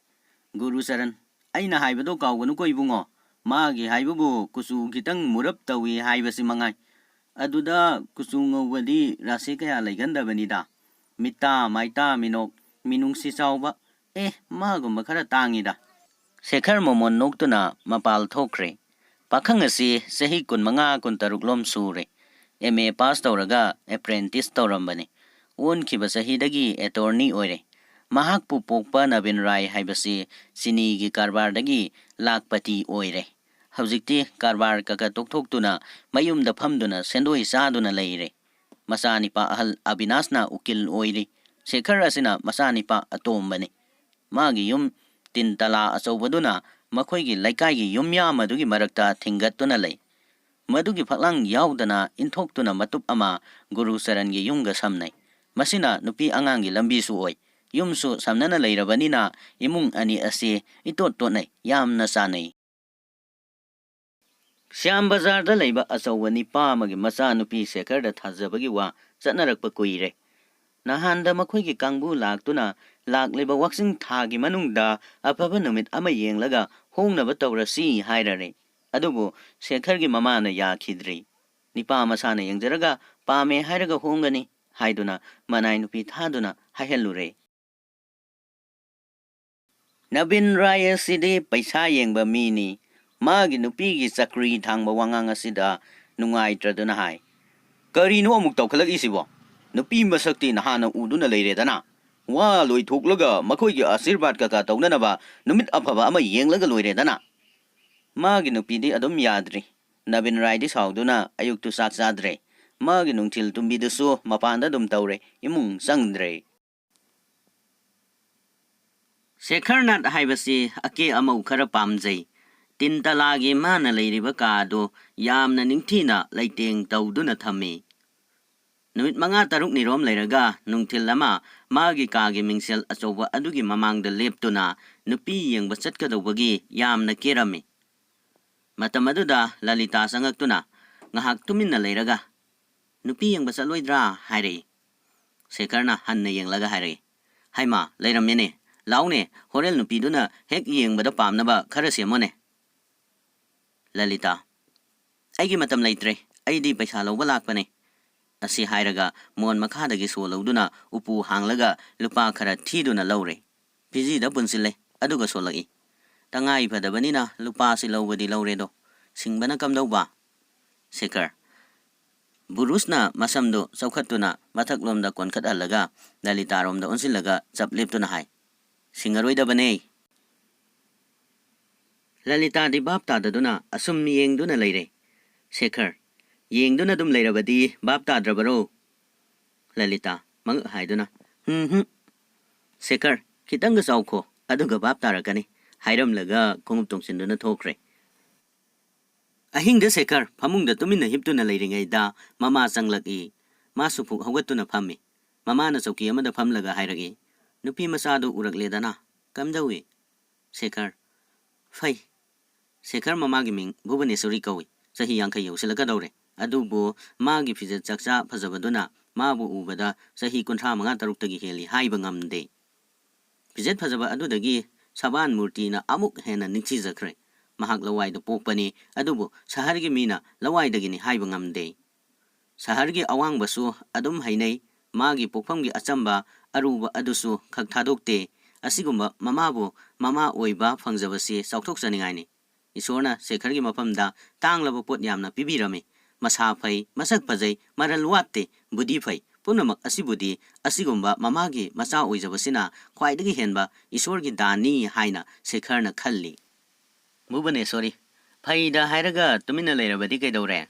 ꯒꯨꯔꯨꯆꯔꯟ, "ꯑꯩꯅ ꯍꯥꯏꯕꯗꯣ ꯀꯥꯎꯒꯅꯨꯀꯣ ꯏꯕꯨꯡꯉꯣ, ꯃꯥꯒꯤ ꯍꯥꯏꯕꯕꯨ ꯀꯨꯆꯨ ꯈꯤꯇꯪ ꯃꯨꯔꯞ ꯇꯧꯏ ꯍꯥꯏꯕꯁꯤ ꯃꯉꯥꯏ꯫ ꯑꯗꯨꯗ ꯀꯨꯆꯨ ꯉꯧꯕꯗꯤ ꯔꯥꯁꯤ ꯀꯌꯥ ꯂꯩꯒꯟꯗꯕꯅꯤꯗ꯫ ꯃꯤꯇꯥ ꯃꯥꯏꯇꯥ ꯃꯤꯅꯣꯛ ꯃꯤꯅꯨꯡꯁꯤ ꯆꯥꯎꯕ, ꯑꯦ, ꯃꯥꯒꯨꯝꯕ ꯈꯔ ꯇꯥꯡꯉꯤꯗ꯫" ꯁꯦꯈꯔ ꯃꯣꯃꯣꯟ ꯅꯣꯛꯇꯨꯅ ꯃꯄꯥꯜ ꯊꯣꯛꯈ꯭ꯔꯦ꯫ ꯄꯥꯈꯪ ꯑꯁꯤ ꯆꯍꯤ ꯀꯨꯟꯃꯉꯥ ꯀꯨꯟꯇꯔꯨꯛ ꯂꯣꯝ ꯁꯨꯔꯦ꯫ ꯑꯦꯝ ꯑꯦ ꯄꯥꯁ ꯇꯧꯔꯒ ꯑꯦꯄ꯭ꯔꯦꯟꯇꯤꯁ ꯇꯧꯔꯝꯕꯅꯤ꯫ ꯑꯣꯟꯈꯤꯕ ꯆꯍꯤꯗꯒꯤ ꯑꯦꯇꯣꯔꯅꯤ ꯑꯣꯏꯔꯦ꯫ ꯃꯍꯥꯛꯄꯨ ꯄꯣꯛꯄ ꯅꯕꯤꯟ ꯔꯥꯏ ꯍꯥꯏꯕꯁꯤ ꯆꯤꯅꯤꯒꯤ ꯀꯔꯕꯥꯔꯗꯒꯤ ꯂꯥꯛꯄꯇꯤ ꯑꯣꯏꯔꯦ꯫ ꯍꯧꯖꯤꯛꯇꯤ ꯀꯔꯕꯥꯔ ꯀꯀ ꯇꯣꯛꯊꯣꯛꯇꯨꯅ ꯃꯌꯨꯝꯗ ꯐꯝꯗꯨꯅ ꯁꯦꯟꯗꯣꯏ ꯆꯥꯗꯨꯅ ꯂꯩꯔꯦ꯫ ꯃꯆꯥꯅꯤꯄꯥ ꯑꯍꯜ ꯑꯕꯤꯅꯥꯁꯅ ꯎꯀꯤꯜ ꯑꯣꯏꯔꯤ꯫ ꯁꯦꯈꯔ ꯑꯁꯤꯅ ꯃꯆꯥꯅꯤꯄꯥ ꯑꯇꯣꯝꯕꯅꯤ꯫ ꯃꯥꯒꯤ ꯌꯨꯝ ꯇꯤꯟ ꯇꯂꯥ ꯑꯆꯧꯕꯗꯨꯅ ꯃꯈꯣꯏꯒꯤ ꯂꯩꯀꯥꯏꯒꯤ ꯌꯨꯝꯌꯥꯝ ꯑꯗꯨꯒꯤ ꯃꯔꯛꯇ ꯊꯤꯡꯒꯠꯇꯨꯅ ꯂꯩ꯫ ꯃꯗꯨꯒꯤ ꯐꯛꯂꯥꯡ ꯌꯥꯎꯗꯅ ꯏꯟꯊꯣꯛꯇꯨꯅ ꯃꯇꯨꯞ ꯑꯃ ꯒꯨꯔꯨ ꯆꯔꯟꯒꯤ ꯌꯨꯝꯒ ꯁꯝꯅꯩ꯫ ꯃꯁꯤꯅ ꯅꯨꯄꯤ ꯑꯉꯥꯡꯒꯤ ꯂꯝꯕꯤꯁꯨ ꯑꯣꯏ꯫ ꯌꯨꯝꯁꯨ ꯁꯝꯅꯅ ꯂꯩꯔꯕꯅꯤꯅ ꯏꯃꯨꯡ ꯑꯅꯤ ꯑꯁꯤ ꯏꯇꯣꯠ ꯇꯣꯠꯅꯩ, ꯌꯥꯝꯅ ꯆꯥꯅꯩ꯫ ꯁ꯭ꯌꯥꯝ ꯕꯖꯥꯔꯗ ꯂꯩꯕ ꯑꯆꯧꯕ ꯅꯤꯄꯥ ꯑꯃꯒꯤ ꯃꯆꯥꯅꯨꯄꯤ ꯁꯦꯈꯔꯗ ꯊꯥꯖꯕꯒꯤ ꯋꯥ ꯆꯠꯅꯔꯛꯄ ꯀꯨꯏꯔꯦ꯫ ꯅꯍꯥꯟꯗ ꯃꯈꯣꯏꯒꯤ ꯀꯥꯡꯕꯨ ꯂꯥꯛꯇꯨꯅ ꯂꯥꯛꯂꯤꯕ ꯋꯥꯛꯆꯤꯡ ꯊꯥꯒꯤ ꯃꯅꯨꯡꯗ ꯑꯐꯕ ꯅꯨꯃꯤꯠ ꯑꯃ ꯌꯦꯡꯂꯒ ꯍꯣꯡꯅꯕ ꯇꯧꯔꯁꯤ ꯍꯥꯏꯔꯔꯦ꯫ ꯑꯗꯨꯕꯨ ꯁꯦꯈꯔꯒꯤ ꯃꯃꯥꯅ ꯌꯥꯈꯤꯗ꯭ꯔꯤ꯫ ꯅꯤꯄꯥ ꯃꯁꯥꯅ ꯌꯦꯡꯖꯔꯒ ꯄꯥꯝꯃꯦ ꯍꯥꯏꯔꯒ ꯍꯣꯡꯒꯅꯤ ꯍꯥꯏꯗꯨꯅ ꯃꯅꯥꯏ ꯅꯨꯄꯤ ꯊꯥꯗꯨꯅ ꯍꯥꯏꯍꯜꯂꯨꯔꯦ꯫ ꯅꯕꯤꯟ ꯔꯥꯏ ꯑꯁꯤꯗꯤ ꯄꯩꯁꯥ ꯌꯦꯡꯕ ꯃꯤꯅꯤ꯫ ꯃꯥꯒꯤ ꯅꯨꯄꯤꯒꯤ ꯆꯀ꯭ꯔꯤ ꯊꯥꯡꯕ ꯋꯥꯉꯥꯡ ꯑꯁꯤꯗ ꯅꯨꯡꯉꯥꯏꯇ꯭ꯔꯗꯨꯅ ꯍꯥꯏ, "ꯀꯔꯤꯅꯣ ꯑꯃꯨꯛ ꯇꯧꯈꯠꯂꯛꯏꯁꯤꯕꯣ? ꯅꯨꯄꯤ ꯃꯁꯛꯇꯤ ꯅꯍꯥꯟꯅ ꯎꯗꯨꯅ ꯂꯩꯔꯦꯗꯅ꯫ ꯋꯥ ꯂꯣꯏꯊꯣꯛꯂꯒ ꯃꯈꯣꯏꯒꯤ ꯑꯁꯤꯔꯕꯥꯗ ꯀꯀꯥ ꯇꯧꯅꯅꯕ ꯅꯨꯃꯤꯠ ꯑꯐꯕ ꯑꯃ ꯌꯦꯡꯂꯒ ꯂꯣꯏꯔꯦꯗꯅ꯫" ꯃꯥꯒꯤ ꯅꯨꯄꯤꯗꯤ ꯑꯗꯨꯝ ꯌꯥꯗ꯭ꯔꯤ꯫ ꯅꯕꯤꯟ ꯔꯥꯏꯗꯤ ꯁꯥꯎꯗꯨꯅ ꯑꯌꯨꯛꯇꯨ ꯆꯥꯛ ꯆꯥꯗ꯭ꯔꯦ꯫ ꯃꯥꯒꯤ ꯅꯨꯡꯊꯤꯜ ꯇꯨꯝꯕꯤꯗꯨꯁꯨ ꯃꯄꯥꯟꯗ ꯑꯗꯨꯝ ꯇꯧꯔꯦ, ꯏꯃꯨꯡ ꯆꯪꯗ꯭ꯔꯦ꯫ ꯁꯦꯈꯔꯅꯥꯊ ꯍꯥꯏꯕꯁꯤ ꯑꯀꯦ ꯑꯃꯧ ꯈꯔ ꯄꯥꯝꯖꯩ꯫ ꯇꯤꯟꯇꯂꯥꯒꯤ ꯃꯥꯅ ꯂꯩꯔꯤꯕ ꯀꯥ ꯑꯗꯨ ꯌꯥꯝꯅ ꯅꯤꯡꯊꯤꯅ ꯂꯩꯇꯦꯡ ꯇꯧꯗꯨꯅ ꯊꯝꯃꯤ꯫ ꯅꯨꯃꯤꯠ ꯃꯉꯥ ꯇꯔꯨꯛꯅꯤꯔꯣꯝ ꯂꯩꯔꯒ ꯅꯨꯡꯊꯤꯜ ꯑꯃ ꯃꯥꯒꯤ ꯀꯥꯒꯤ ꯃꯤꯡꯁꯦꯜ ꯑꯆꯧꯕ ꯑꯗꯨꯒꯤ ꯃꯃꯥꯡꯗ ꯂꯦꯞꯇꯨꯅ ꯅꯨꯄꯤ ꯌꯦꯡꯕ ꯆꯠꯀꯗꯧꯕꯒꯤ ꯌꯥꯝꯅ ꯀꯦꯔꯝꯃꯤ꯫ ꯃꯇꯝ ꯑꯗꯨꯗ ꯂꯂꯤꯇꯥ ꯆꯪꯉꯛꯇꯨꯅ ꯉꯥꯏꯍꯥꯛ ꯇꯨꯃꯤꯟꯅ ꯂꯩꯔꯒ, "ꯅꯨꯄꯤ ꯌꯦꯡꯕ ꯆꯠꯂꯣꯏꯗ꯭ꯔꯥ?" ꯍꯥꯏꯔꯛꯏ꯫ ꯁꯦꯈꯔꯅ ꯍꯟꯅ ꯌꯦꯡꯂꯒ ꯍꯥꯏꯔꯛꯏ, "ꯍꯩꯃꯥ, ꯂꯩꯔꯝꯃꯦꯅꯦ꯫ ꯂꯥꯎꯅꯦ, ꯍꯣꯔꯦꯟ ꯅꯨꯄꯤꯗꯨꯅ ꯍꯦꯛ ꯌꯦꯡꯕꯗ ꯄꯥꯝꯅꯕ ꯈꯔ ꯁꯦꯝꯃꯣꯅꯦ꯫" ꯂꯂꯤꯇꯥ, "ꯑꯩꯒꯤ ꯃꯇꯝ ꯂꯩꯇ꯭ꯔꯦ, ꯑꯩꯗꯤ ꯄꯩꯁꯥ ꯂꯧꯕ ꯂꯥꯛꯄꯅꯦ꯫" ꯑꯁꯤ ꯍꯥꯏꯔꯒ ꯃꯣꯟ ꯃꯈꯥꯗꯒꯤ ꯁꯣ ꯂꯧꯗꯨꯅ ꯎꯄꯨ ꯍꯥꯡꯂꯒ ꯂꯨꯄꯥ ꯈꯔ ꯊꯤꯗꯨꯅ ꯂꯧꯔꯦ꯫ ꯐꯤꯖꯤꯗ ꯄꯨꯟꯁꯤꯜꯂꯦ, ꯑꯗꯨꯒ ꯁꯣꯂꯛꯏ꯫ ꯇꯉꯥꯏ ꯐꯗꯕꯅꯤꯅ ꯂꯨꯄꯥꯁꯤ ꯂꯧꯕꯗꯤ ꯂꯧꯔꯦꯗꯣ, ꯁꯤꯡꯕꯅ ꯀꯝꯗꯧꯕ? ꯁꯦꯈꯔ꯫ ꯕꯨꯔꯨꯁꯅ ꯃꯁꯝꯗꯨ ꯆꯥꯎꯈꯠꯇꯨꯅ ꯃꯊꯛꯂꯣꯝꯗ ꯀꯣꯟꯈꯠꯍꯜꯂꯒ ꯂꯂꯤꯇꯥꯔꯣꯝꯗ ꯑꯣꯟꯁꯤꯜꯂꯒ ꯆꯞ ꯂꯦꯞꯇꯨꯅ ꯍꯥꯏ, "ꯁꯤꯡꯉꯔꯣꯏꯗꯕꯅꯦ꯫" ꯂꯂꯤꯇꯥꯗꯤ ꯚꯥꯞ ꯇꯥꯗꯗꯨꯅ ꯑꯁꯨꯝ ꯌꯦꯡꯗꯨꯅ ꯂꯩꯔꯦ꯫ ꯁꯦꯈꯔ, "ꯌꯦꯡꯗꯨꯅ ꯑꯗꯨꯝ ꯂꯩꯔꯕꯗꯤ ꯚꯥꯞ ꯇꯥꯗ꯭ꯔꯕꯔꯣ?" ꯂꯂꯤꯇꯥ, ꯃꯉꯛ ꯍꯥꯏꯗꯨꯅ, "ꯍꯨꯝ ꯍꯨꯝ"꯫ ꯁꯦꯈꯔ, "ꯈꯤꯇꯪꯒ ꯆꯥꯎꯈꯣ, ꯑꯗꯨꯒ ꯚꯥꯞ ꯇꯥꯔꯛꯀꯅꯤ", ꯍꯥꯏꯔꯝꯂꯒ ꯈꯣꯡꯎꯞ ꯇꯣꯡꯁꯤꯟꯗꯨꯅ ꯊꯣꯛꯈ꯭ꯔꯦ꯫ ꯑꯍꯤꯡꯗ ꯁꯦꯈꯔ ꯐꯃꯨꯡꯗ ꯇꯨꯃꯤꯟꯅ ꯍꯤꯞꯇꯨꯅ ꯂꯩꯔꯤꯉꯩꯗ ꯃꯃꯥ ꯆꯪꯂꯛꯏ꯫ ꯃꯥꯁꯨ ꯐꯨꯛ ꯍꯧꯒꯠꯇꯨꯅ ꯐꯝꯃꯤ꯫ ꯃꯃꯥꯅ ꯆꯧꯀꯤ ꯑꯃꯗ ꯐꯝꯂꯒ ꯍꯥꯏꯔꯛꯏ, "ꯅꯨꯄꯤ ꯃꯆꯥꯗꯨ ꯎꯔꯛꯂꯦꯗꯅ, ꯀꯝꯗꯧꯏ?" ꯁꯦꯈꯔ, "ꯐꯩ"꯫ ꯁꯦꯈꯔ ꯃꯃꯥꯒꯤ ꯃꯤꯡ ꯚꯨꯕꯅꯦꯁꯣꯔꯤ ꯀꯧꯏ꯫ ꯆꯍꯤ ꯌꯥꯡꯈꯩ ꯌꯧꯁꯤꯜꯂꯛꯀꯗꯧꯔꯦ꯫ ꯑꯗꯨꯕꯨ ꯃꯥꯒꯤ ꯐꯤꯖꯦꯠ ꯆꯥꯛꯆꯥ ꯐꯖꯕꯗꯨꯅ ꯃꯥꯕꯨ ꯎꯕꯗ ꯆꯍꯤ ꯀꯨꯟꯊ꯭ꯔꯥ ꯃꯉꯥ ꯇꯔꯨꯛꯇꯒꯤ ꯍꯦꯜꯂꯤ ꯍꯥꯏꯕ ꯉꯝꯗꯦ꯫ ꯐꯤꯖꯦꯠ ꯐꯖꯕ ꯑꯗꯨꯗꯒꯤ ꯁꯕꯥꯟ ꯃꯨꯔꯇꯤꯅ ꯑꯃꯨꯛ ꯍꯦꯟꯅ ꯅꯤꯡꯊꯤꯖꯈ꯭ꯔꯦ꯫ ꯃꯍꯥꯛ ꯂꯋꯥꯏꯗ ꯄꯣꯛꯄꯅꯤ, ꯑꯗꯨꯕꯨ ꯁꯍꯔꯒꯤ ꯃꯤꯅ ꯂꯋꯥꯏꯗꯒꯤꯅꯤ ꯍꯥꯏꯕ ꯉꯝꯗꯦ꯫ ꯁꯍꯔꯒꯤ ꯑꯋꯥꯡꯕꯁꯨ ꯑꯗꯨꯝ ꯍꯩꯅꯩ꯫ ꯃꯥꯒꯤ ꯄꯣꯛꯐꯝꯒꯤ ꯑꯆꯝꯕ ꯑꯔꯨꯕ ꯑꯗꯨꯁꯨ ꯈꯛ ꯊꯥꯗꯣꯛꯇꯦ꯫ ꯑꯁꯤꯒꯨꯝꯕ ꯃꯃꯥꯕꯨ ꯃꯃꯥ ꯑꯣꯏꯕ ꯐꯪꯖꯕꯁꯤ ꯆꯥꯎꯊꯣꯛꯆꯅꯤꯡꯉꯥꯏꯅꯤ꯫ ꯏꯁꯣꯔꯅ ꯁꯦꯈꯔꯒꯤ ꯃꯐꯝꯗ ꯇꯥꯡꯂꯕ ꯄꯣꯠ ꯌꯥꯝꯅ ꯄꯤꯕꯤꯔꯝꯃꯤ꯫ ꯃꯁꯥ ꯐꯩ, ꯃꯁꯛ ꯐꯖꯩ, ꯃꯔꯜ ꯋꯥꯠꯇꯦ, ꯕꯨꯙꯤ ꯐꯩ꯫ ꯄꯨꯝꯅꯃꯛ ꯑꯁꯤꯕꯨꯗꯤ ꯑꯁꯤꯒꯨꯝꯕ ꯃꯃꯥꯒꯤ ꯃꯆꯥ ꯑꯣꯏꯖꯕꯁꯤꯅ ꯈ꯭ꯋꯥꯏꯗꯒꯤ ꯍꯦꯟꯕ ꯏꯁꯣꯔꯒꯤ ꯗꯥꯟꯅꯤ ꯍꯥꯏꯅ ꯁꯦꯈꯔꯅ ꯈꯜꯂꯤ꯫ ꯚꯨꯕꯅꯦꯁꯣꯔꯤ, "ꯐꯩꯗ ꯍꯥꯏꯔꯒ ꯇꯨꯃꯤꯟꯅ ꯂꯩꯔꯕꯗꯤ ꯀꯩꯗꯧꯔꯦ?"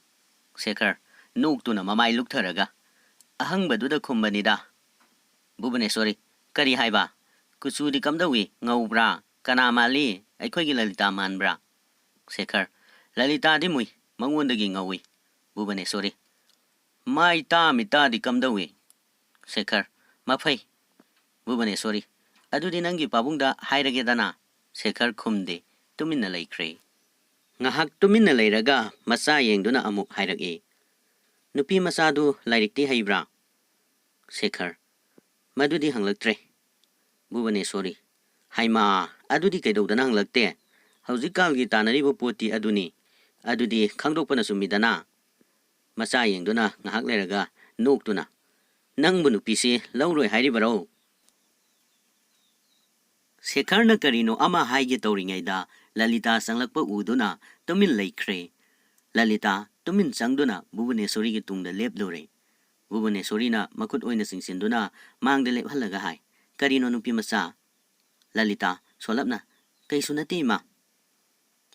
ꯁꯦꯈꯔ, ꯅꯣꯛꯇꯨꯅ ꯃꯃꯥꯏ ꯂꯨꯛꯊꯔꯒ꯫ ꯑꯍꯪꯕꯗꯨꯗ ꯈꯨꯝꯕꯅꯤꯗ꯫ ꯚꯨꯕꯅꯦꯁꯣꯔꯤ, "ꯀꯔꯤ ꯍꯥꯏꯕ? ꯀꯨꯆꯨꯗꯤ ꯀꯝꯗꯧꯏ? ꯉꯧꯕ꯭ꯔꯥ? ꯀꯅꯥ ꯃꯥꯜꯂꯤ? ꯑꯩꯈꯣꯏꯒꯤ ꯂꯂꯤꯇꯥ ꯃꯥꯟꯕ꯭ꯔꯥ?" ꯁꯦꯈꯔ, "ꯂꯂꯤꯇꯥꯗꯤ ꯃꯨꯏ, ꯃꯉꯣꯟꯗꯒꯤ ꯉꯧꯏ"꯫ ꯚꯨꯕꯅꯦꯁꯣꯔꯤ, "ꯃꯥꯏ ꯇꯥ ꯃꯤꯇꯥꯗꯤ ꯀꯝꯗꯧꯏ?" ꯁꯦꯈꯔ, "ꯃꯐꯩ"꯫ ꯚꯨꯕꯅꯦꯁꯣꯔꯤ, "ꯑꯗꯨꯗꯤ ꯅꯪꯒꯤ ꯄꯥꯕꯨꯡꯗ ꯍꯥꯏꯔꯒꯦꯗꯅ"꯫ ꯁꯦꯈꯔ ꯈꯨꯝꯗꯦ, ꯇꯨꯃꯤꯟꯅ ꯂꯩꯈ꯭ꯔꯦ꯫ ꯉꯥꯏꯍꯥꯛ ꯇꯨꯃꯤꯟꯅ ꯂꯩꯔꯒ ꯃꯆꯥ ꯌꯦꯡꯗꯨꯅ ꯑꯃꯨꯛ ꯍꯥꯏꯔꯛꯏ, "ꯅꯨꯄꯤ ꯃꯆꯥꯗꯨ ꯂꯥꯏꯔꯤꯛꯇꯤ ꯍꯩꯕ꯭ꯔꯥ?" ꯁꯦꯈꯔ, "ꯃꯗꯨꯗꯤ ꯍꯪꯂꯛꯇ꯭ꯔꯦ"꯫ ꯚꯨꯕꯅꯦꯁꯣꯔꯤ, "ꯍꯩꯃꯥ, ꯑꯗꯨꯗꯤ ꯀꯩꯗꯧꯗꯅ ꯍꯪꯂꯛꯇꯦ? ꯍꯧꯖꯤꯛꯀꯥꯜꯒꯤ ꯇꯥꯟꯅꯔꯤꯕ ꯄꯣꯠꯇꯤ ꯑꯗꯨꯅꯤ꯫ ꯑꯗꯨꯗꯤ ꯈꯪꯗꯣꯛꯄꯅ ꯆꯨꯝꯃꯤꯗꯅ"꯫ ꯃꯆꯥ ꯌꯦꯡꯗꯨꯅ ꯉꯥꯏꯍꯥꯛ ꯂꯩꯔꯒ ꯅꯣꯛꯇꯨꯅ, "ꯅꯪꯕꯨ ꯅꯨꯄꯤꯁꯤ ꯂꯧꯔꯣꯏ ꯍꯥꯏꯔꯤꯕꯔꯣ?" ꯁꯦꯈꯔꯅ ꯀꯔꯤꯅꯣ ꯑꯃ ꯍꯥꯏꯒꯦ ꯇꯧꯔꯤꯉꯩꯗ ꯂꯂꯤꯇꯥ ꯆꯪꯂꯛꯄ ꯎꯗꯨꯅ ꯇꯨꯃꯤꯟ ꯂꯩꯈ꯭ꯔꯦ꯫ ꯂꯂꯤꯇꯥ ꯇꯨꯃꯤꯟ ꯆꯪꯗꯨꯅ ꯚꯨꯕꯅꯦꯁꯣꯔꯤꯒꯤ ꯇꯨꯡꯗ ꯂꯦꯞꯂꯨꯔꯦ꯫ ꯚꯨꯕꯅꯦꯁꯣꯔꯤꯅ ꯃꯈꯨꯠ ꯑꯣꯏꯅ ꯆꯤꯡꯁꯤꯟꯗꯨꯅ ꯃꯥꯡꯗ ꯂꯦꯞꯍꯜꯂꯒ ꯍꯥꯏ, "ꯀꯔꯤꯅꯣ ꯅꯨꯄꯤ ꯃꯆꯥ?" ꯂꯂꯤꯇꯥ ꯁꯣꯜꯂꯞꯅ, "ꯀꯩꯁꯨ ꯅꯠꯇꯦ ꯏꯃꯥ"꯫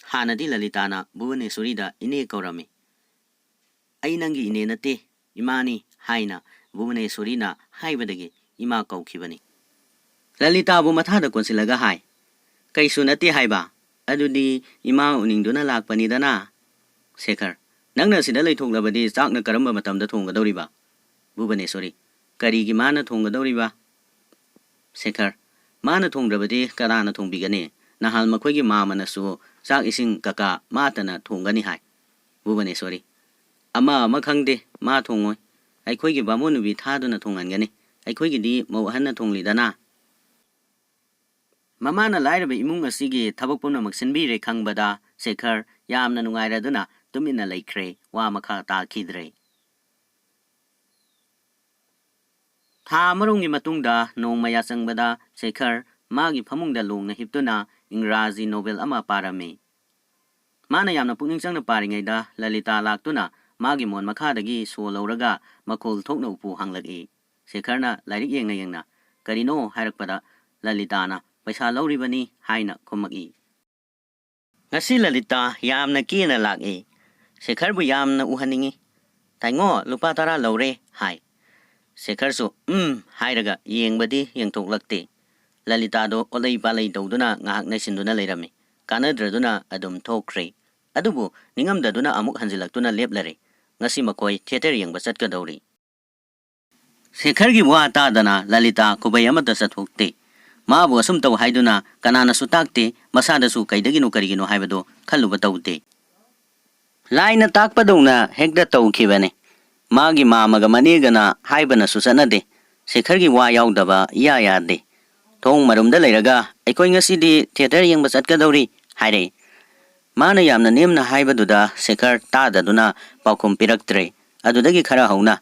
ꯍꯥꯟꯅꯗꯤ ꯂꯂꯤꯇꯥꯅ ꯚꯨꯕꯅꯦꯁꯣꯔꯤꯗ "ꯏꯅꯦ" ꯀꯧꯔꯝꯃꯤ꯫ "ꯑꯩ ꯅꯪꯒꯤ ꯏꯅꯦ ꯅꯠꯇꯦ, ꯏꯃꯥꯅꯤ" ꯍꯥꯏꯅ ꯚꯨꯕꯅꯦꯁꯣꯔꯤꯅ ꯍꯥꯏꯕꯗꯒꯤ ꯏꯃꯥ ꯀꯧꯈꯤꯕꯅꯤ꯫ ꯂꯂꯤꯇꯥꯕꯨ ꯃꯊꯥꯗ ꯀꯣꯟꯁꯤꯜꯂꯒ ꯍꯥꯏ, "ꯀꯩꯁꯨ ꯅꯠꯇꯦ ꯍꯥꯏꯕ? ꯑꯗꯨꯗꯤ ꯏꯃꯥ ꯎꯅꯤꯡꯗꯨꯅ ꯂꯥꯛꯄꯅꯤꯗꯅ?" ꯁꯦꯈꯔ, "ꯅꯪꯅ ꯁꯤꯗ ꯂꯩꯊꯣꯛꯂꯕꯗꯤ ꯆꯥꯛꯅ ꯀꯔꯝꯕ ꯃꯇꯝꯗ ꯊꯣꯡꯒꯗꯧꯔꯤꯕ?" ꯚꯨꯕꯅꯦꯁꯣꯔꯤ, "ꯀꯔꯤꯒꯤ ꯃꯥꯅ ꯊꯣꯡꯒꯗꯧꯔꯤꯕ?" ꯁꯦꯈꯔ, "ꯃꯥꯅ ꯊꯣꯡꯗ꯭ꯔꯕꯗꯤ ꯀꯅꯥꯅ ꯊꯣꯡꯕꯤꯒꯅꯤ? ꯅꯍꯥꯟ ꯃꯈꯣꯏꯒꯤ ꯃꯥꯃꯅꯁꯨ ꯆꯥꯛ ꯏꯁꯤꯡ ꯀꯀꯥ ꯃꯥꯇꯅ ꯊꯣꯡꯒꯅꯤ ꯍꯥꯏ꯫" ꯚꯨꯕꯅꯦꯁꯣꯔꯤ, "ꯑꯃ ꯑꯃ ꯈꯪꯗꯦ, ꯃꯥ ꯊꯣꯡꯉꯣꯏ꯫ ꯑꯩꯈꯣꯏꯒꯤ ꯕꯥꯃꯣꯟ ꯅꯨꯄꯤ ꯊꯥꯗꯨꯅ ꯊꯣꯡꯍꯟꯒꯅꯤ꯫ ꯑꯩꯈꯣꯏꯒꯤꯗꯤ ꯃꯧ ꯑꯍꯟꯅ ꯊꯣꯡꯂꯤꯗꯅ꯫" ꯃꯃꯥꯅ ꯂꯥꯏꯔꯕ ꯏꯃꯨꯡ ꯑꯁꯤꯒꯤ ꯊꯕꯛ ꯄꯨꯝꯅꯃꯛ ꯁꯤꯟꯕꯤꯔꯦ ꯈꯪꯕꯗ ꯁꯦꯈꯔ ꯌꯥꯝꯅ ꯅꯨꯡꯉꯥꯏꯔꯗꯨꯅ ꯇꯨꯃꯤꯟꯅ ꯂꯩꯈ꯭ꯔꯦ, ꯋꯥ ꯃꯈꯥ ꯇꯥꯈꯤꯗ꯭ꯔꯦ꯫ ꯊꯥ ꯑꯃꯔꯣꯝꯒꯤ ꯃꯇꯨꯡꯗ ꯅꯣꯡꯃ ꯌꯥꯆꯪꯕꯗ ꯁꯦꯈꯔ ꯃꯥꯒꯤ ꯐꯃꯨꯡꯗ ꯂꯣꯡꯅ ꯍꯤꯞꯇꯨꯅ ꯏꯪꯒ꯭ꯔꯥꯖꯤ ꯅꯣꯕꯦꯜ ꯑꯃ ꯄꯥꯔꯝꯃꯤ꯫ ꯃꯥꯅ ꯌꯥꯝꯅ ꯄꯨꯛꯅꯤꯡ ꯆꯪꯅ ꯄꯥꯔꯤꯉꯩꯗ ꯂꯂꯤꯇꯥ ꯂꯥꯛꯇꯨꯅ ꯃꯥꯒꯤ ꯃꯣꯟ ꯃꯈꯥꯗꯒꯤ ꯁꯣ ꯂꯧꯔꯒ ꯃꯈꯣꯜ ꯊꯣꯛꯅ ꯎꯄꯨ ꯍꯥꯡꯂꯛꯏ꯫ ꯁꯦꯈꯔꯅ ꯂꯥꯏꯔꯤꯛ ꯌꯦꯡꯅ ꯌꯦꯡꯅ "ꯀꯔꯤꯅꯣ?" ꯍꯥꯏꯔꯛꯄꯗ ꯂꯂꯤꯇꯥꯅ "ꯄꯩꯁꯥ ꯂꯧꯔꯤꯕꯅꯤ" ꯍꯥꯏꯅ ꯈꯨꯝꯃꯛꯏ꯫ "ꯉꯁꯤ ꯂꯂꯤꯇꯥ ꯌꯥꯝꯅ ꯀꯦꯅ ꯂꯥꯛꯏ꯫ ꯁꯦꯈꯔꯕꯨ ꯌꯥꯝꯅ ꯎꯍꯟꯅꯤꯡꯏ꯫ ꯇꯥꯏꯉꯣ, ꯂꯨꯄꯥ ꯇꯔꯥ ꯂꯧꯔꯦ" ꯍꯥꯏ꯫ ꯁꯦꯈꯔꯁꯨ "ꯎꯝ" ꯍꯥꯏꯔꯒ ꯌꯦꯡꯕꯗꯤ ꯌꯦꯡꯊꯣꯛꯂꯛꯇꯦ꯫ ꯂꯂꯤꯇꯥꯗꯣ ꯑꯣꯠꯂꯩ ꯄꯥꯂꯩ ꯇꯧꯗꯨꯅ ꯉꯥꯏꯍꯥꯛ ꯅꯩꯁꯤꯟꯗꯨꯅ ꯂꯩꯔꯝꯃꯤ꯫ ꯀꯥꯟꯅꯗ꯭ꯔꯗꯨꯅ ꯑꯗꯨꯝ ꯊꯣꯛꯈ꯭ꯔꯦ꯫ ꯑꯗꯨꯕꯨ ꯅꯤꯡꯉꯝꯗꯗꯨꯅ ꯑꯃꯨꯛ ꯍꯟꯖꯤꯜꯂꯛꯇꯨꯅ ꯂꯦꯞꯂꯔꯦ꯫ ꯉꯁꯤ ꯃꯈꯣꯏ ꯊꯤꯌꯦꯇꯔ ꯌꯦꯡꯕ ꯆꯠꯀꯗꯧꯔꯤ꯫ ꯁꯦꯈꯔꯒꯤ ꯋꯥ ꯇꯥꯗꯅ ꯂꯂꯤꯇꯥ ꯈꯨꯕꯩ ꯑꯃꯠꯇ ꯆꯠꯊꯣꯛꯇꯦ꯫ ꯃꯥꯕꯨ ꯑꯁꯨꯝ ꯇꯧ ꯍꯥꯏꯗꯨꯅ ꯀꯅꯥꯅꯁꯨ ꯇꯥꯛꯇꯦ, ꯃꯁꯥꯗꯁꯨ ꯀꯩꯗꯒꯤꯅꯣ ꯀꯔꯤꯒꯤꯅꯣ ꯍꯥꯏꯕꯗꯨ ꯈꯜꯂꯨꯕ ꯇꯧꯗꯦ꯫ ꯂꯥꯏꯅ ꯇꯥꯛꯄꯗꯧꯅ ꯍꯦꯛꯇ ꯇꯧꯈꯤꯕꯅꯤ꯫ ꯃꯥꯒꯤ ꯃꯥꯃꯒ ꯃꯅꯦꯒꯅ ꯍꯥꯏꯕꯅꯁꯨ ꯆꯠꯅꯗꯦ꯫ ꯁꯦꯈꯔꯒꯤ ꯋꯥ ꯌꯥꯎꯗꯕ ꯏꯌꯥ ꯌꯥꯗꯦ꯫ ꯊꯣꯡ ꯃꯔꯨꯝꯗ ꯂꯩꯔꯒ "ꯑꯩꯈꯣꯏ ꯉꯁꯤꯗꯤ ꯊꯤꯌꯦꯇꯔ ꯌꯦꯡꯕ ꯆꯠꯀꯗꯧꯔꯤ" ꯍꯥꯏꯔꯛꯏ꯫ ꯃꯥꯅ ꯌꯥꯝꯅ ꯅꯦꯝꯅ ꯍꯥꯏꯕꯗꯨꯗ ꯁꯦꯈꯔ ꯇꯥꯗꯗꯨꯅ ꯄꯥꯎꯈꯨꯝ ꯄꯤꯔꯛꯇ꯭ꯔꯦ꯫ ꯑꯗꯨꯗꯒꯤ ꯈꯔ ꯍꯧꯅ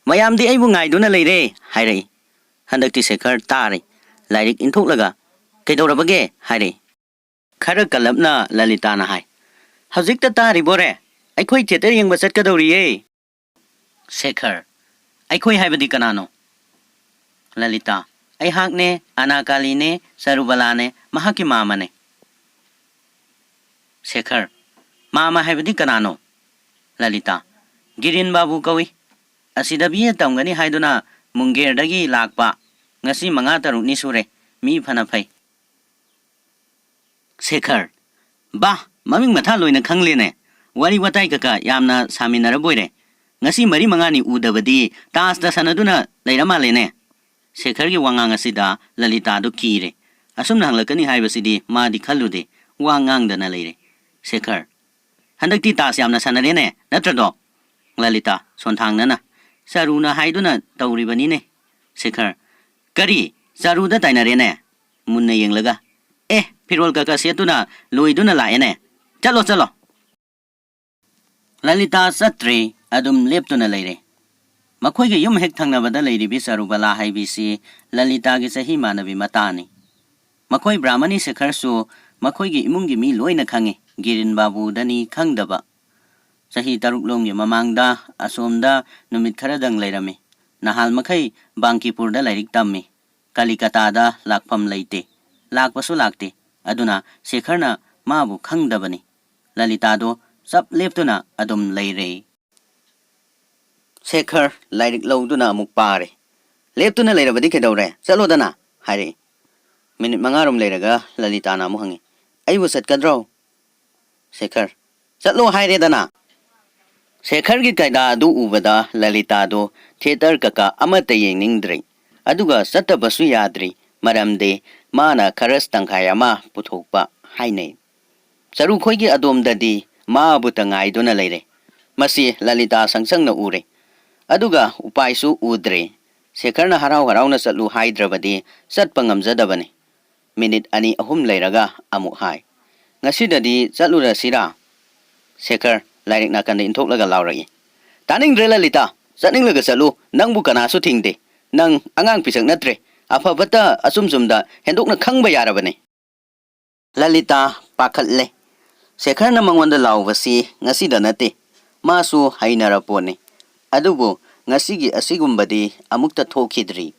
"ꯃꯌꯥꯝꯗꯤ ꯑꯩꯕꯨ ꯉꯥꯏꯗꯨꯅ ꯂꯩꯔꯦ" ꯍꯥꯏꯔꯛꯏ꯫ ꯍꯟꯗꯛꯇꯤ ꯁꯦꯈꯔ ꯇꯥꯔꯦ꯫ ꯂꯥꯏꯔꯤꯛ ꯏꯟꯊꯣꯛꯂꯒ "ꯀꯩꯗꯧꯔꯕꯒꯦ?" ꯍꯥꯏꯔꯛꯏ꯫ ꯈꯔ ꯀꯜꯂꯞꯅ ꯂꯂꯤꯇꯥꯅ ꯍꯥꯏ, "ꯍꯧꯖꯤꯛꯇ ꯇꯥꯔꯤꯕꯣꯔꯦ? ꯑꯩꯈꯣꯏ ꯊꯤꯌꯦꯇꯔ ꯌꯦꯡꯕ ꯆꯠꯀꯗꯧꯔꯤꯌꯦ!" ꯁꯦꯈꯔ, "ꯑꯩꯈꯣꯏ ꯍꯥꯏꯕꯗꯤ ꯀꯅꯥꯅꯣ?" ꯂꯂꯤꯇꯥ, "ꯑꯩꯍꯥꯛꯅꯦ, ꯑꯅꯥꯀꯥꯂꯤꯅꯦ, ꯆꯔꯨꯕꯂꯥꯅꯦ, ꯃꯍꯥꯛꯀꯤ ꯃꯥꯃꯅꯦ꯫" ꯁꯦꯈꯔ, ꯃꯥꯃ ꯍꯥꯏꯕꯗꯤ ꯀꯅꯥꯅꯣ? ꯂꯂꯤꯇꯥ, ꯒꯤꯔꯤꯟ ꯕꯥꯕꯨ ꯀꯧꯏ꯫ ꯑꯁꯤꯗ ꯕꯤ ꯑꯦ ꯇꯝꯒꯅꯤ ꯍꯥꯏꯗꯨꯅ ꯃꯨꯡꯒꯦꯔꯗꯒꯤ ꯂꯥꯛꯄ꯫ ꯉꯁꯤ ꯃꯉꯥ ꯇꯔꯨꯛꯅꯤ ꯁꯨꯔꯦ꯫ ꯃꯤ ꯐꯅ ꯐꯩ꯫ ꯁꯦꯈꯔ, ꯕꯥ, ꯃꯃꯤꯡ ꯃꯊꯥ ꯂꯣꯏꯅ ꯈꯪꯂꯦꯅꯦ꯫ ꯋꯥꯔꯤ ꯋꯥꯇꯥꯏ ꯀꯀꯥ ꯌꯥꯝꯅ ꯁꯥꯃꯤꯟꯅꯔꯕꯣꯏꯔꯦ꯫ ꯉꯁꯤ ꯃꯔꯤ ꯃꯉꯥꯅꯤ ꯎꯗꯕꯗꯤ ꯇꯥꯁꯇ ꯁꯥꯟꯅꯗꯨꯅ ꯂꯩꯔ ꯃꯥꯜꯂꯦꯅꯦ꯫ ꯁꯦꯈꯔꯒꯤ ꯋꯥꯉꯥꯡ ꯑꯁꯤꯗ ꯂꯂꯤꯇꯥꯗꯨ ꯀꯤꯔꯦ꯫ ꯑꯁꯨꯝꯅ ꯍꯪꯂꯛꯀꯅꯤ ꯍꯥꯏꯕꯁꯤꯗꯤ ꯃꯥꯗꯤ ꯈꯜꯂꯨꯗꯦ꯫ ꯋꯥ ꯉꯥꯡꯗꯅ ꯂꯩꯔꯦ꯫ ꯁꯦꯈꯔ, ꯍꯟꯗꯛꯇꯤ ꯇꯥꯁ ꯌꯥꯝꯅ ꯁꯥꯟꯅꯔꯦꯅꯦ, ꯅꯠꯇ꯭ꯔꯗꯣ? ꯂꯂꯤꯇꯥ, ꯁꯣꯟꯊꯥꯡꯅꯅ, ꯆꯔꯨꯅ ꯍꯥꯏꯗꯨꯅ ꯇꯧꯔꯤꯕꯅꯤꯅꯦ꯫ ꯁꯦꯈꯔ, ꯀꯔꯤ? ꯆꯔꯨꯗ ꯇꯥꯏꯅꯔꯦꯅꯦ? ꯃꯨꯟꯅ ꯌꯦꯡꯂꯒ, ꯑꯦ, ꯐꯤꯔꯣꯜ ꯀꯛꯀ ꯁꯦꯠꯇꯨꯅ ꯂꯣꯏꯗꯨꯅ ꯂꯥꯛꯑꯦꯅꯦ꯫ ꯆꯠꯂꯣ, ꯆꯠꯂꯣ꯫ ꯂꯂꯤꯇꯥ ꯆꯠꯇ꯭ꯔꯦ, ꯑꯗꯨꯝ ꯂꯦꯞꯇꯨꯅ ꯂꯩꯔꯦ꯫ ꯃꯈꯣꯏꯒꯤ ꯌꯨꯝ ꯍꯦꯛ ꯊꯪꯅꯕꯗ ꯂꯩꯔꯤꯕꯤ ꯆꯔꯨꯕꯂꯥ ꯍꯥꯏꯕꯤꯁꯤ ꯂꯂꯤꯇꯥꯒꯤ ꯆꯍꯤ ꯃꯥꯟꯅꯕꯤ ꯃꯇꯥꯅꯤ꯫ ꯃꯈꯣꯏ ꯕ꯭ꯔꯥꯍꯃꯅꯤ ꯁꯦꯈꯔꯁꯨ ꯃꯈꯣꯏꯒꯤ ꯏꯃꯨꯡꯒꯤ ꯃꯤ ꯂꯣꯏꯅ ꯈꯪꯉꯤ, ꯒꯤꯔꯤꯟ ꯕꯥꯕꯨꯗꯅꯤ ꯈꯪꯗꯕ꯫ ꯆꯍꯤ ꯇꯔꯨꯛ ꯂꯣꯝꯒꯤ ꯃꯃꯥꯡꯗ ꯑꯁꯣꯝꯗ ꯅꯨꯃꯤꯠ ꯈꯔꯗꯪ ꯂꯩꯔꯝꯃꯤ꯫ ꯅꯍꯥꯟ ꯃꯈꯩ ꯕꯥꯡꯀꯤꯄꯨꯔꯗ ꯂꯥꯏꯔꯤꯛ ꯇꯝꯃꯤ꯫ ꯀꯂꯤꯀꯇꯥꯗ ꯂꯥꯛꯐꯝ ꯂꯩꯇꯦ꯫ ꯂꯥꯛꯄꯁꯨ ꯂꯥꯛꯇꯦ꯫ ꯑꯗꯨꯅ ꯁꯦꯈꯔꯅ ꯃꯥꯕꯨ ꯈꯪꯗꯕꯅꯤ꯫ ꯂꯂꯤꯇꯥꯗꯣ ꯆꯞ ꯂꯦꯞꯇꯨꯅ ꯑꯗꯨꯝ ꯂꯩꯔꯦ꯫ ꯁꯦꯈꯔ ꯂꯥꯏꯔꯤꯛ ꯂꯧꯗꯨꯅ ꯑꯃꯨꯛ ꯄꯥꯔꯦ꯫ "ꯂꯦꯞꯇꯨꯅ ꯂꯩꯔꯕꯗꯤ ꯀꯩꯗꯧꯔꯦ? ꯆꯠꯂꯣꯗꯅ!" ꯍꯥꯏꯔꯛꯏ꯫ ꯃꯤꯅꯤꯠ ꯃꯉꯥꯔꯣꯝ ꯂꯩꯔꯒ ꯂꯂꯤꯇꯥꯅ ꯑꯃꯨꯛ ꯍꯪꯉꯤ, "ꯑꯩꯕꯨ ꯆꯠꯀꯗ꯭ꯔꯣ?" ꯁꯦꯈꯔ, "ꯆꯠꯂꯣ ꯍꯥꯏꯔꯦꯗꯅ!" ꯁꯦꯈꯔꯒꯤ ꯀꯥꯏꯗꯥ ꯑꯗꯨ ꯎꯕꯗ ꯂꯂꯤꯇꯥꯗꯨ ꯊꯤꯌꯦꯇꯔ ꯀꯀꯥ ꯑꯃꯠꯇ ꯌꯦꯡꯅꯤꯡꯗ꯭ꯔꯦ꯫ ꯑꯗꯨꯒ ꯆꯠꯇꯕꯁꯨ ꯌꯥꯗ꯭ꯔꯤ, ꯃꯔꯝꯗꯤ ꯃꯥꯅ ꯈꯔꯁ ꯇꯪꯈꯥꯏ ꯑꯃ ꯄꯨꯊꯣꯛꯄ ꯍꯥꯏꯅꯩ꯫ ꯆꯔꯨꯈꯣꯏꯒꯤ ꯑꯗꯣꯝꯗꯗꯤ ꯃꯥꯕꯨꯇ ꯉꯥꯏꯗꯨꯅ ꯂꯩꯔꯦ꯫ ꯃꯁꯤ ꯂꯂꯤꯇꯥ ꯁꯪꯁꯪꯅ ꯎꯔꯦ꯫ ꯑꯗꯨꯒ ꯎꯄꯥꯏꯁꯨ ꯎꯗ꯭ꯔꯦ꯫ ꯁꯦꯈꯔꯅ ꯍꯔꯥꯎ ꯍꯔꯥꯎꯅ ꯆꯠꯂꯨ ꯍꯥꯏꯗ꯭ꯔꯕꯗꯤ ꯆꯠꯄ ꯉꯝꯖꯗꯕꯅꯤ꯫ ꯃꯤꯅꯤꯠ ꯑꯅꯤ ꯑꯍꯨꯝ ꯂꯩꯔꯒ ꯑꯃꯨꯛ ꯍꯥꯏ, "ꯉꯁꯤꯗꯗꯤ ꯆꯠꯂꯨꯔꯁꯤꯔꯥ?" ꯁꯦꯈꯔ ꯂꯥꯏꯔꯤꯛ ꯅꯥꯀꯟꯗ ꯏꯟꯊꯣꯛꯂꯒ ꯂꯥꯎꯔꯛꯏ, "ꯇꯥꯅꯤꯡꯗ꯭ꯔꯦ ꯂꯂꯤꯇꯥ, ꯆꯠꯅꯤꯡꯂꯒ ꯆꯠꯂꯨ, ꯅꯪꯕꯨ ꯀꯅꯥꯁꯨ ꯊꯤꯡꯗꯦ꯫ ꯅꯪ ꯑꯉꯥꯡ ꯄꯤꯁꯛ ꯅꯠꯇ꯭ꯔꯦ, ꯑꯐ ꯐꯠꯇ ꯑꯆꯨꯝ ꯆꯨꯝꯗ ꯍꯦꯟꯗꯣꯛꯅ ꯈꯪꯕ ꯌꯥꯔꯕꯅꯤ꯫" ꯂꯂꯤꯇꯥ ꯄꯥꯈꯠꯂꯦ꯫ ꯁꯦꯈꯔꯅ ꯃꯉꯣꯟꯗ ꯂꯥꯎꯕꯁꯤ ꯉꯁꯤꯗ ꯅꯠꯇꯦ, ꯃꯥꯁꯨ ꯍꯩꯅꯔ ꯄꯣꯠꯅꯤ꯫ ꯑꯗꯨꯕꯨ ꯉꯁꯤꯒꯤ ꯑꯁꯤꯒꯨꯝꯕꯗꯤ ꯑꯃꯨꯛꯇ ꯊꯣꯛꯈꯤꯗ꯭ꯔꯤ꯫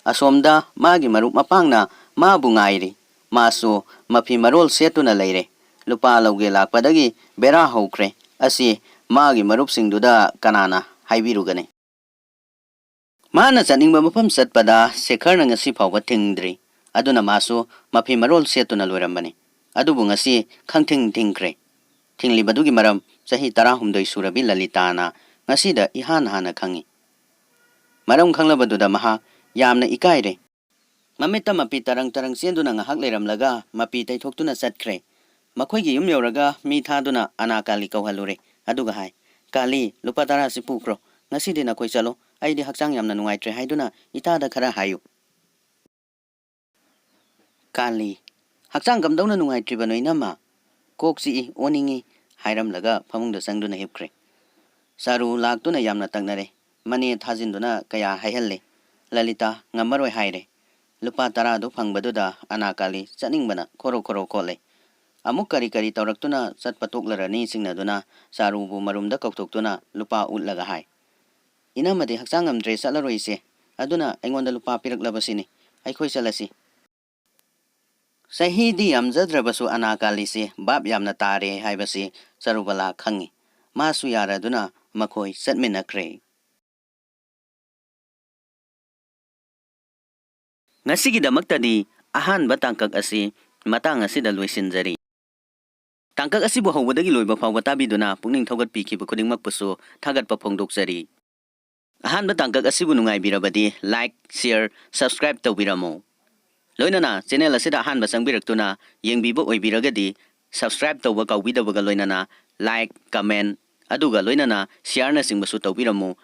ꯑꯁꯣꯝꯗ ꯃꯥꯒꯤ ꯃꯔꯨꯞ ꯃꯄꯥꯡꯅ ꯃꯥꯕꯨ ꯉꯥꯏꯔꯤ꯫ ꯃꯥꯁꯨ ꯃꯐꯤ ꯃꯔꯣꯜ ꯁꯦꯠꯇꯨꯅ ꯂꯩꯔꯦ꯫ ꯂꯨꯄꯥ ꯂꯧꯒꯦ ꯂꯥꯛꯄꯗꯒꯤ ꯕꯦꯔꯥ ꯍꯧꯈ꯭ꯔꯦ꯫ ꯑꯁꯤ ꯃꯥꯒꯤ ꯃꯔꯨꯞꯁꯤꯡꯗꯨꯗ ꯀꯅꯥꯅ ꯍꯥꯏꯕꯤꯔꯨꯒꯅꯤ? ꯃꯥꯅ ꯆꯠꯅꯤꯡꯕ ꯃꯐꯝ ꯆꯠꯄꯗ ꯁꯦꯈꯔꯅ ꯉꯁꯤ ꯐꯥꯎꯕ ꯊꯤꯡꯗ꯭ꯔꯤ꯫ ꯑꯗꯨꯅ ꯃꯥꯁꯨ ꯃꯐꯤ ꯃꯔꯣꯜ ꯁꯦꯠꯇꯨꯅ ꯂꯣꯏꯔꯝꯕꯅꯤ꯫ ꯑꯗꯨꯕꯨ ꯉꯁꯤ ꯈꯪꯊꯤꯡ ꯊꯤꯡꯈ꯭ꯔꯦ꯫ ꯊꯤꯡꯂꯤꯕꯗꯨꯒꯤ ꯃꯔꯝ ꯆꯍꯤ ꯇꯔꯥꯍꯨꯝꯗꯣꯏ ꯁꯨꯔꯕꯤ ꯂꯂꯤꯇꯥꯅ ꯉꯁꯤꯗ ꯏꯍꯥꯟ ꯍꯥꯟꯅ ꯈꯪꯉꯤ꯫ ꯃꯔꯝ ꯈꯪꯂꯕꯗꯨꯗ ꯃꯍꯥꯛ ꯌꯥꯝꯅ ꯏꯀꯥꯏꯔꯦ꯫ ꯃꯃꯤꯠꯇ ꯃꯄꯤ ꯇꯔꯪ ꯇꯔꯪ ꯆꯦꯟꯗꯨꯅ ꯉꯥꯏꯍꯥꯛ ꯂꯩꯔꯝꯂꯒ ꯃꯄꯤ ꯇꯩꯊꯣꯛꯇꯨꯅ ꯆꯠꯈ꯭ꯔꯦ꯫ ꯃꯈꯣꯏꯒꯤ ꯌꯨꯝ ꯌꯧꯔꯒ ꯃꯤ ꯊꯥꯗꯨꯅ ꯑꯅꯥ ꯀꯥꯂꯤ ꯀꯧꯍꯜꯂꯨꯔꯦ꯫ ꯑꯗꯨꯒ ꯍꯥꯏ, "ꯀꯥꯂꯤ, ꯂꯨꯄꯥ ꯇꯔꯥꯁꯤ ꯄꯨꯈ꯭ꯔꯣ꯫ ꯉꯁꯤꯗꯤ ꯅꯈꯣꯏ ꯆꯠꯂꯣ꯫ ꯑꯩꯗꯤ ꯍꯛꯆꯥꯡ ꯌꯥꯝꯅ ꯅꯨꯡꯉꯥꯏꯇ꯭ꯔꯦ ꯍꯥꯏꯗꯨꯅ ꯏꯇꯥꯗ ꯈꯔ ꯍꯥꯏꯌꯨ꯫" ꯀꯥꯂꯤ, "ꯍꯛꯆꯥꯡ ꯀꯝꯗꯧꯅ ꯅꯨꯡꯉꯥꯏꯇ꯭ꯔꯤꯕꯅꯣ ꯏꯅꯝꯃ? ꯀꯣꯛ ꯆꯤꯛꯏ, ꯑꯣꯅꯤꯡꯏ," ꯍꯥꯏꯔꯝꯂꯒ ꯐꯃꯨꯡꯗ ꯆꯪꯗꯨꯅ ꯍꯤꯞꯈ꯭ꯔꯦ꯫ ꯆꯥꯔꯨ ꯂꯥꯛꯇꯨꯅ ꯌꯥꯝꯅ ꯇꯛꯅꯔꯦ꯫ ꯃꯅꯦ ꯊꯥꯖꯤꯟꯗꯨꯅ ꯀꯌꯥ ꯍꯥꯏꯍꯜꯂꯦ꯫ ꯂꯂꯤꯇꯥ ꯉꯝꯃꯔꯣꯏ ꯍꯥꯏꯔꯦ꯫ ꯂꯨꯄꯥ ꯇꯔꯥꯗꯨ ꯐꯪꯕꯗꯨꯗ ꯑꯅꯥꯀꯥꯂꯤ ꯆꯠꯅꯤꯡꯕꯅ ꯈꯣꯔꯣ ꯈꯣꯔꯣ ꯈꯣꯠꯂꯦ꯫ ꯑꯃꯨꯛ ꯀꯔꯤ ꯀꯔꯤ ꯇꯧꯔꯛꯇꯨꯅ ꯆꯠꯄ ꯇꯣꯛꯂꯔꯅꯤ ꯆꯤꯡꯅꯗꯨꯅ ꯆꯥꯔꯨꯕꯨ ꯃꯔꯨꯝꯗ ꯀꯧꯊꯣꯛꯇꯨꯅ ꯂꯨꯄꯥ ꯎꯠꯂꯒ ꯍꯥꯏ, "ꯏꯅꯝꯃꯗꯤ ꯍꯛꯆꯥꯡ ꯉꯝꯗ꯭ꯔꯦ, ꯆꯠꯂꯔꯣꯏꯁꯦ꯫ ꯑꯗꯨꯅ ꯑꯩꯉꯣꯟꯗ ꯂꯨꯄꯥ ꯄꯤꯔꯛꯂꯕꯁꯤꯅꯤ꯫ ꯑꯩꯈꯣꯏ ꯆꯠꯂꯁꯤ꯫" ꯆꯍꯤꯗꯤ ꯌꯥꯝꯖꯗ꯭ꯔꯕꯁꯨ ꯑꯅꯥꯀꯥꯂꯤꯁꯤ ꯚꯥꯞ ꯌꯥꯝꯅ ꯇꯥꯔꯦ ꯍꯥꯏꯕꯁꯤ ꯆꯔꯨꯕꯂꯥ ꯈꯪꯉꯤ꯫ ꯃꯥꯁꯨ ꯌꯥꯔꯗꯨꯅ ꯃꯈꯣꯏ ꯆꯠꯃꯤꯟꯅꯈ꯭ꯔꯦ꯫ ꯉꯁꯤꯒꯤꯗꯃꯛꯇꯗꯤ ꯑꯍꯥꯟꯕ ꯇꯥꯡꯀꯛ ꯑꯁꯤ ꯃꯇꯥꯡ ꯑꯁꯤꯗ ꯂꯣꯏꯁꯤꯟꯖꯔꯤ꯫ ꯇꯥꯡꯀꯛ ꯑꯁꯤꯕꯨ ꯍꯧꯕꯗꯒꯤ ꯂꯣꯏꯕ ꯐꯥꯎꯕ ꯇꯥꯕꯤꯗꯨꯅ ꯄꯨꯛꯅꯤꯡ ꯊꯧꯒꯠꯄꯤꯈꯤꯕ ꯈꯨꯗꯤꯡꯃꯛꯄꯨꯁꯨ ꯊꯥꯒꯠꯄ ꯐꯣꯡꯗꯣꯛꯆꯔꯤ꯫ ꯑꯍꯥꯟꯕ ꯇꯥꯡꯀꯛ ꯑꯁꯤꯕꯨ ꯅꯨꯡꯉꯥꯏꯕꯤꯔꯕꯗꯤ like, share, subscribe ꯇꯧꯕꯤꯔꯝꯃꯨ꯫ ꯂꯣꯏꯅꯅ channel ꯑꯁꯤꯗ ꯑꯍꯥꯟꯕ ꯆꯪꯕꯤꯔꯛꯇꯨꯅ ꯌꯦꯡꯕꯤꯕ ꯑꯣꯏꯕꯤꯔꯒꯗꯤ subscribe ꯇꯧꯕ ꯀꯥꯎꯕꯤꯗꯕꯒ ꯂꯣꯏꯅꯅ like, comment ꯑꯗꯨꯒ ꯂꯣꯏꯅꯅ shareꯅꯆꯤꯡꯕꯁꯨ ꯇꯧꯕꯤꯔꯝꯃꯨ꯫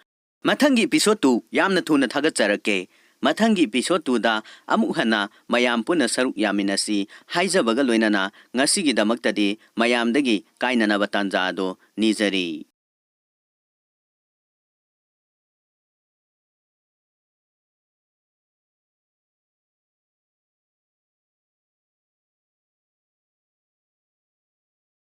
ꯃꯊꯪꯒꯤ episode two ꯌꯥꯝꯅ ꯊꯨꯅ ꯊꯥꯒꯠꯆꯔꯛꯀꯦ꯫ ꯃꯊꯪꯒꯤ episode twoꯗ ꯑꯃꯨꯛ ꯍꯟꯅ ꯃꯌꯥꯝ ꯄꯨꯟꯅ ꯁꯔꯨꯛ ꯌꯥꯃꯤꯟꯅꯁꯤ ꯍꯥꯏꯖꯕꯒ ꯂꯣꯏꯅꯅ ꯉꯁꯤꯒꯤꯗꯃꯛꯇꯗꯤ ꯃꯌꯥꯝꯗꯒꯤ ꯀꯥꯏꯅꯅꯕ ꯇꯥꯟꯖꯥ ꯑꯗꯨ ꯅꯤꯖꯔꯤ꯫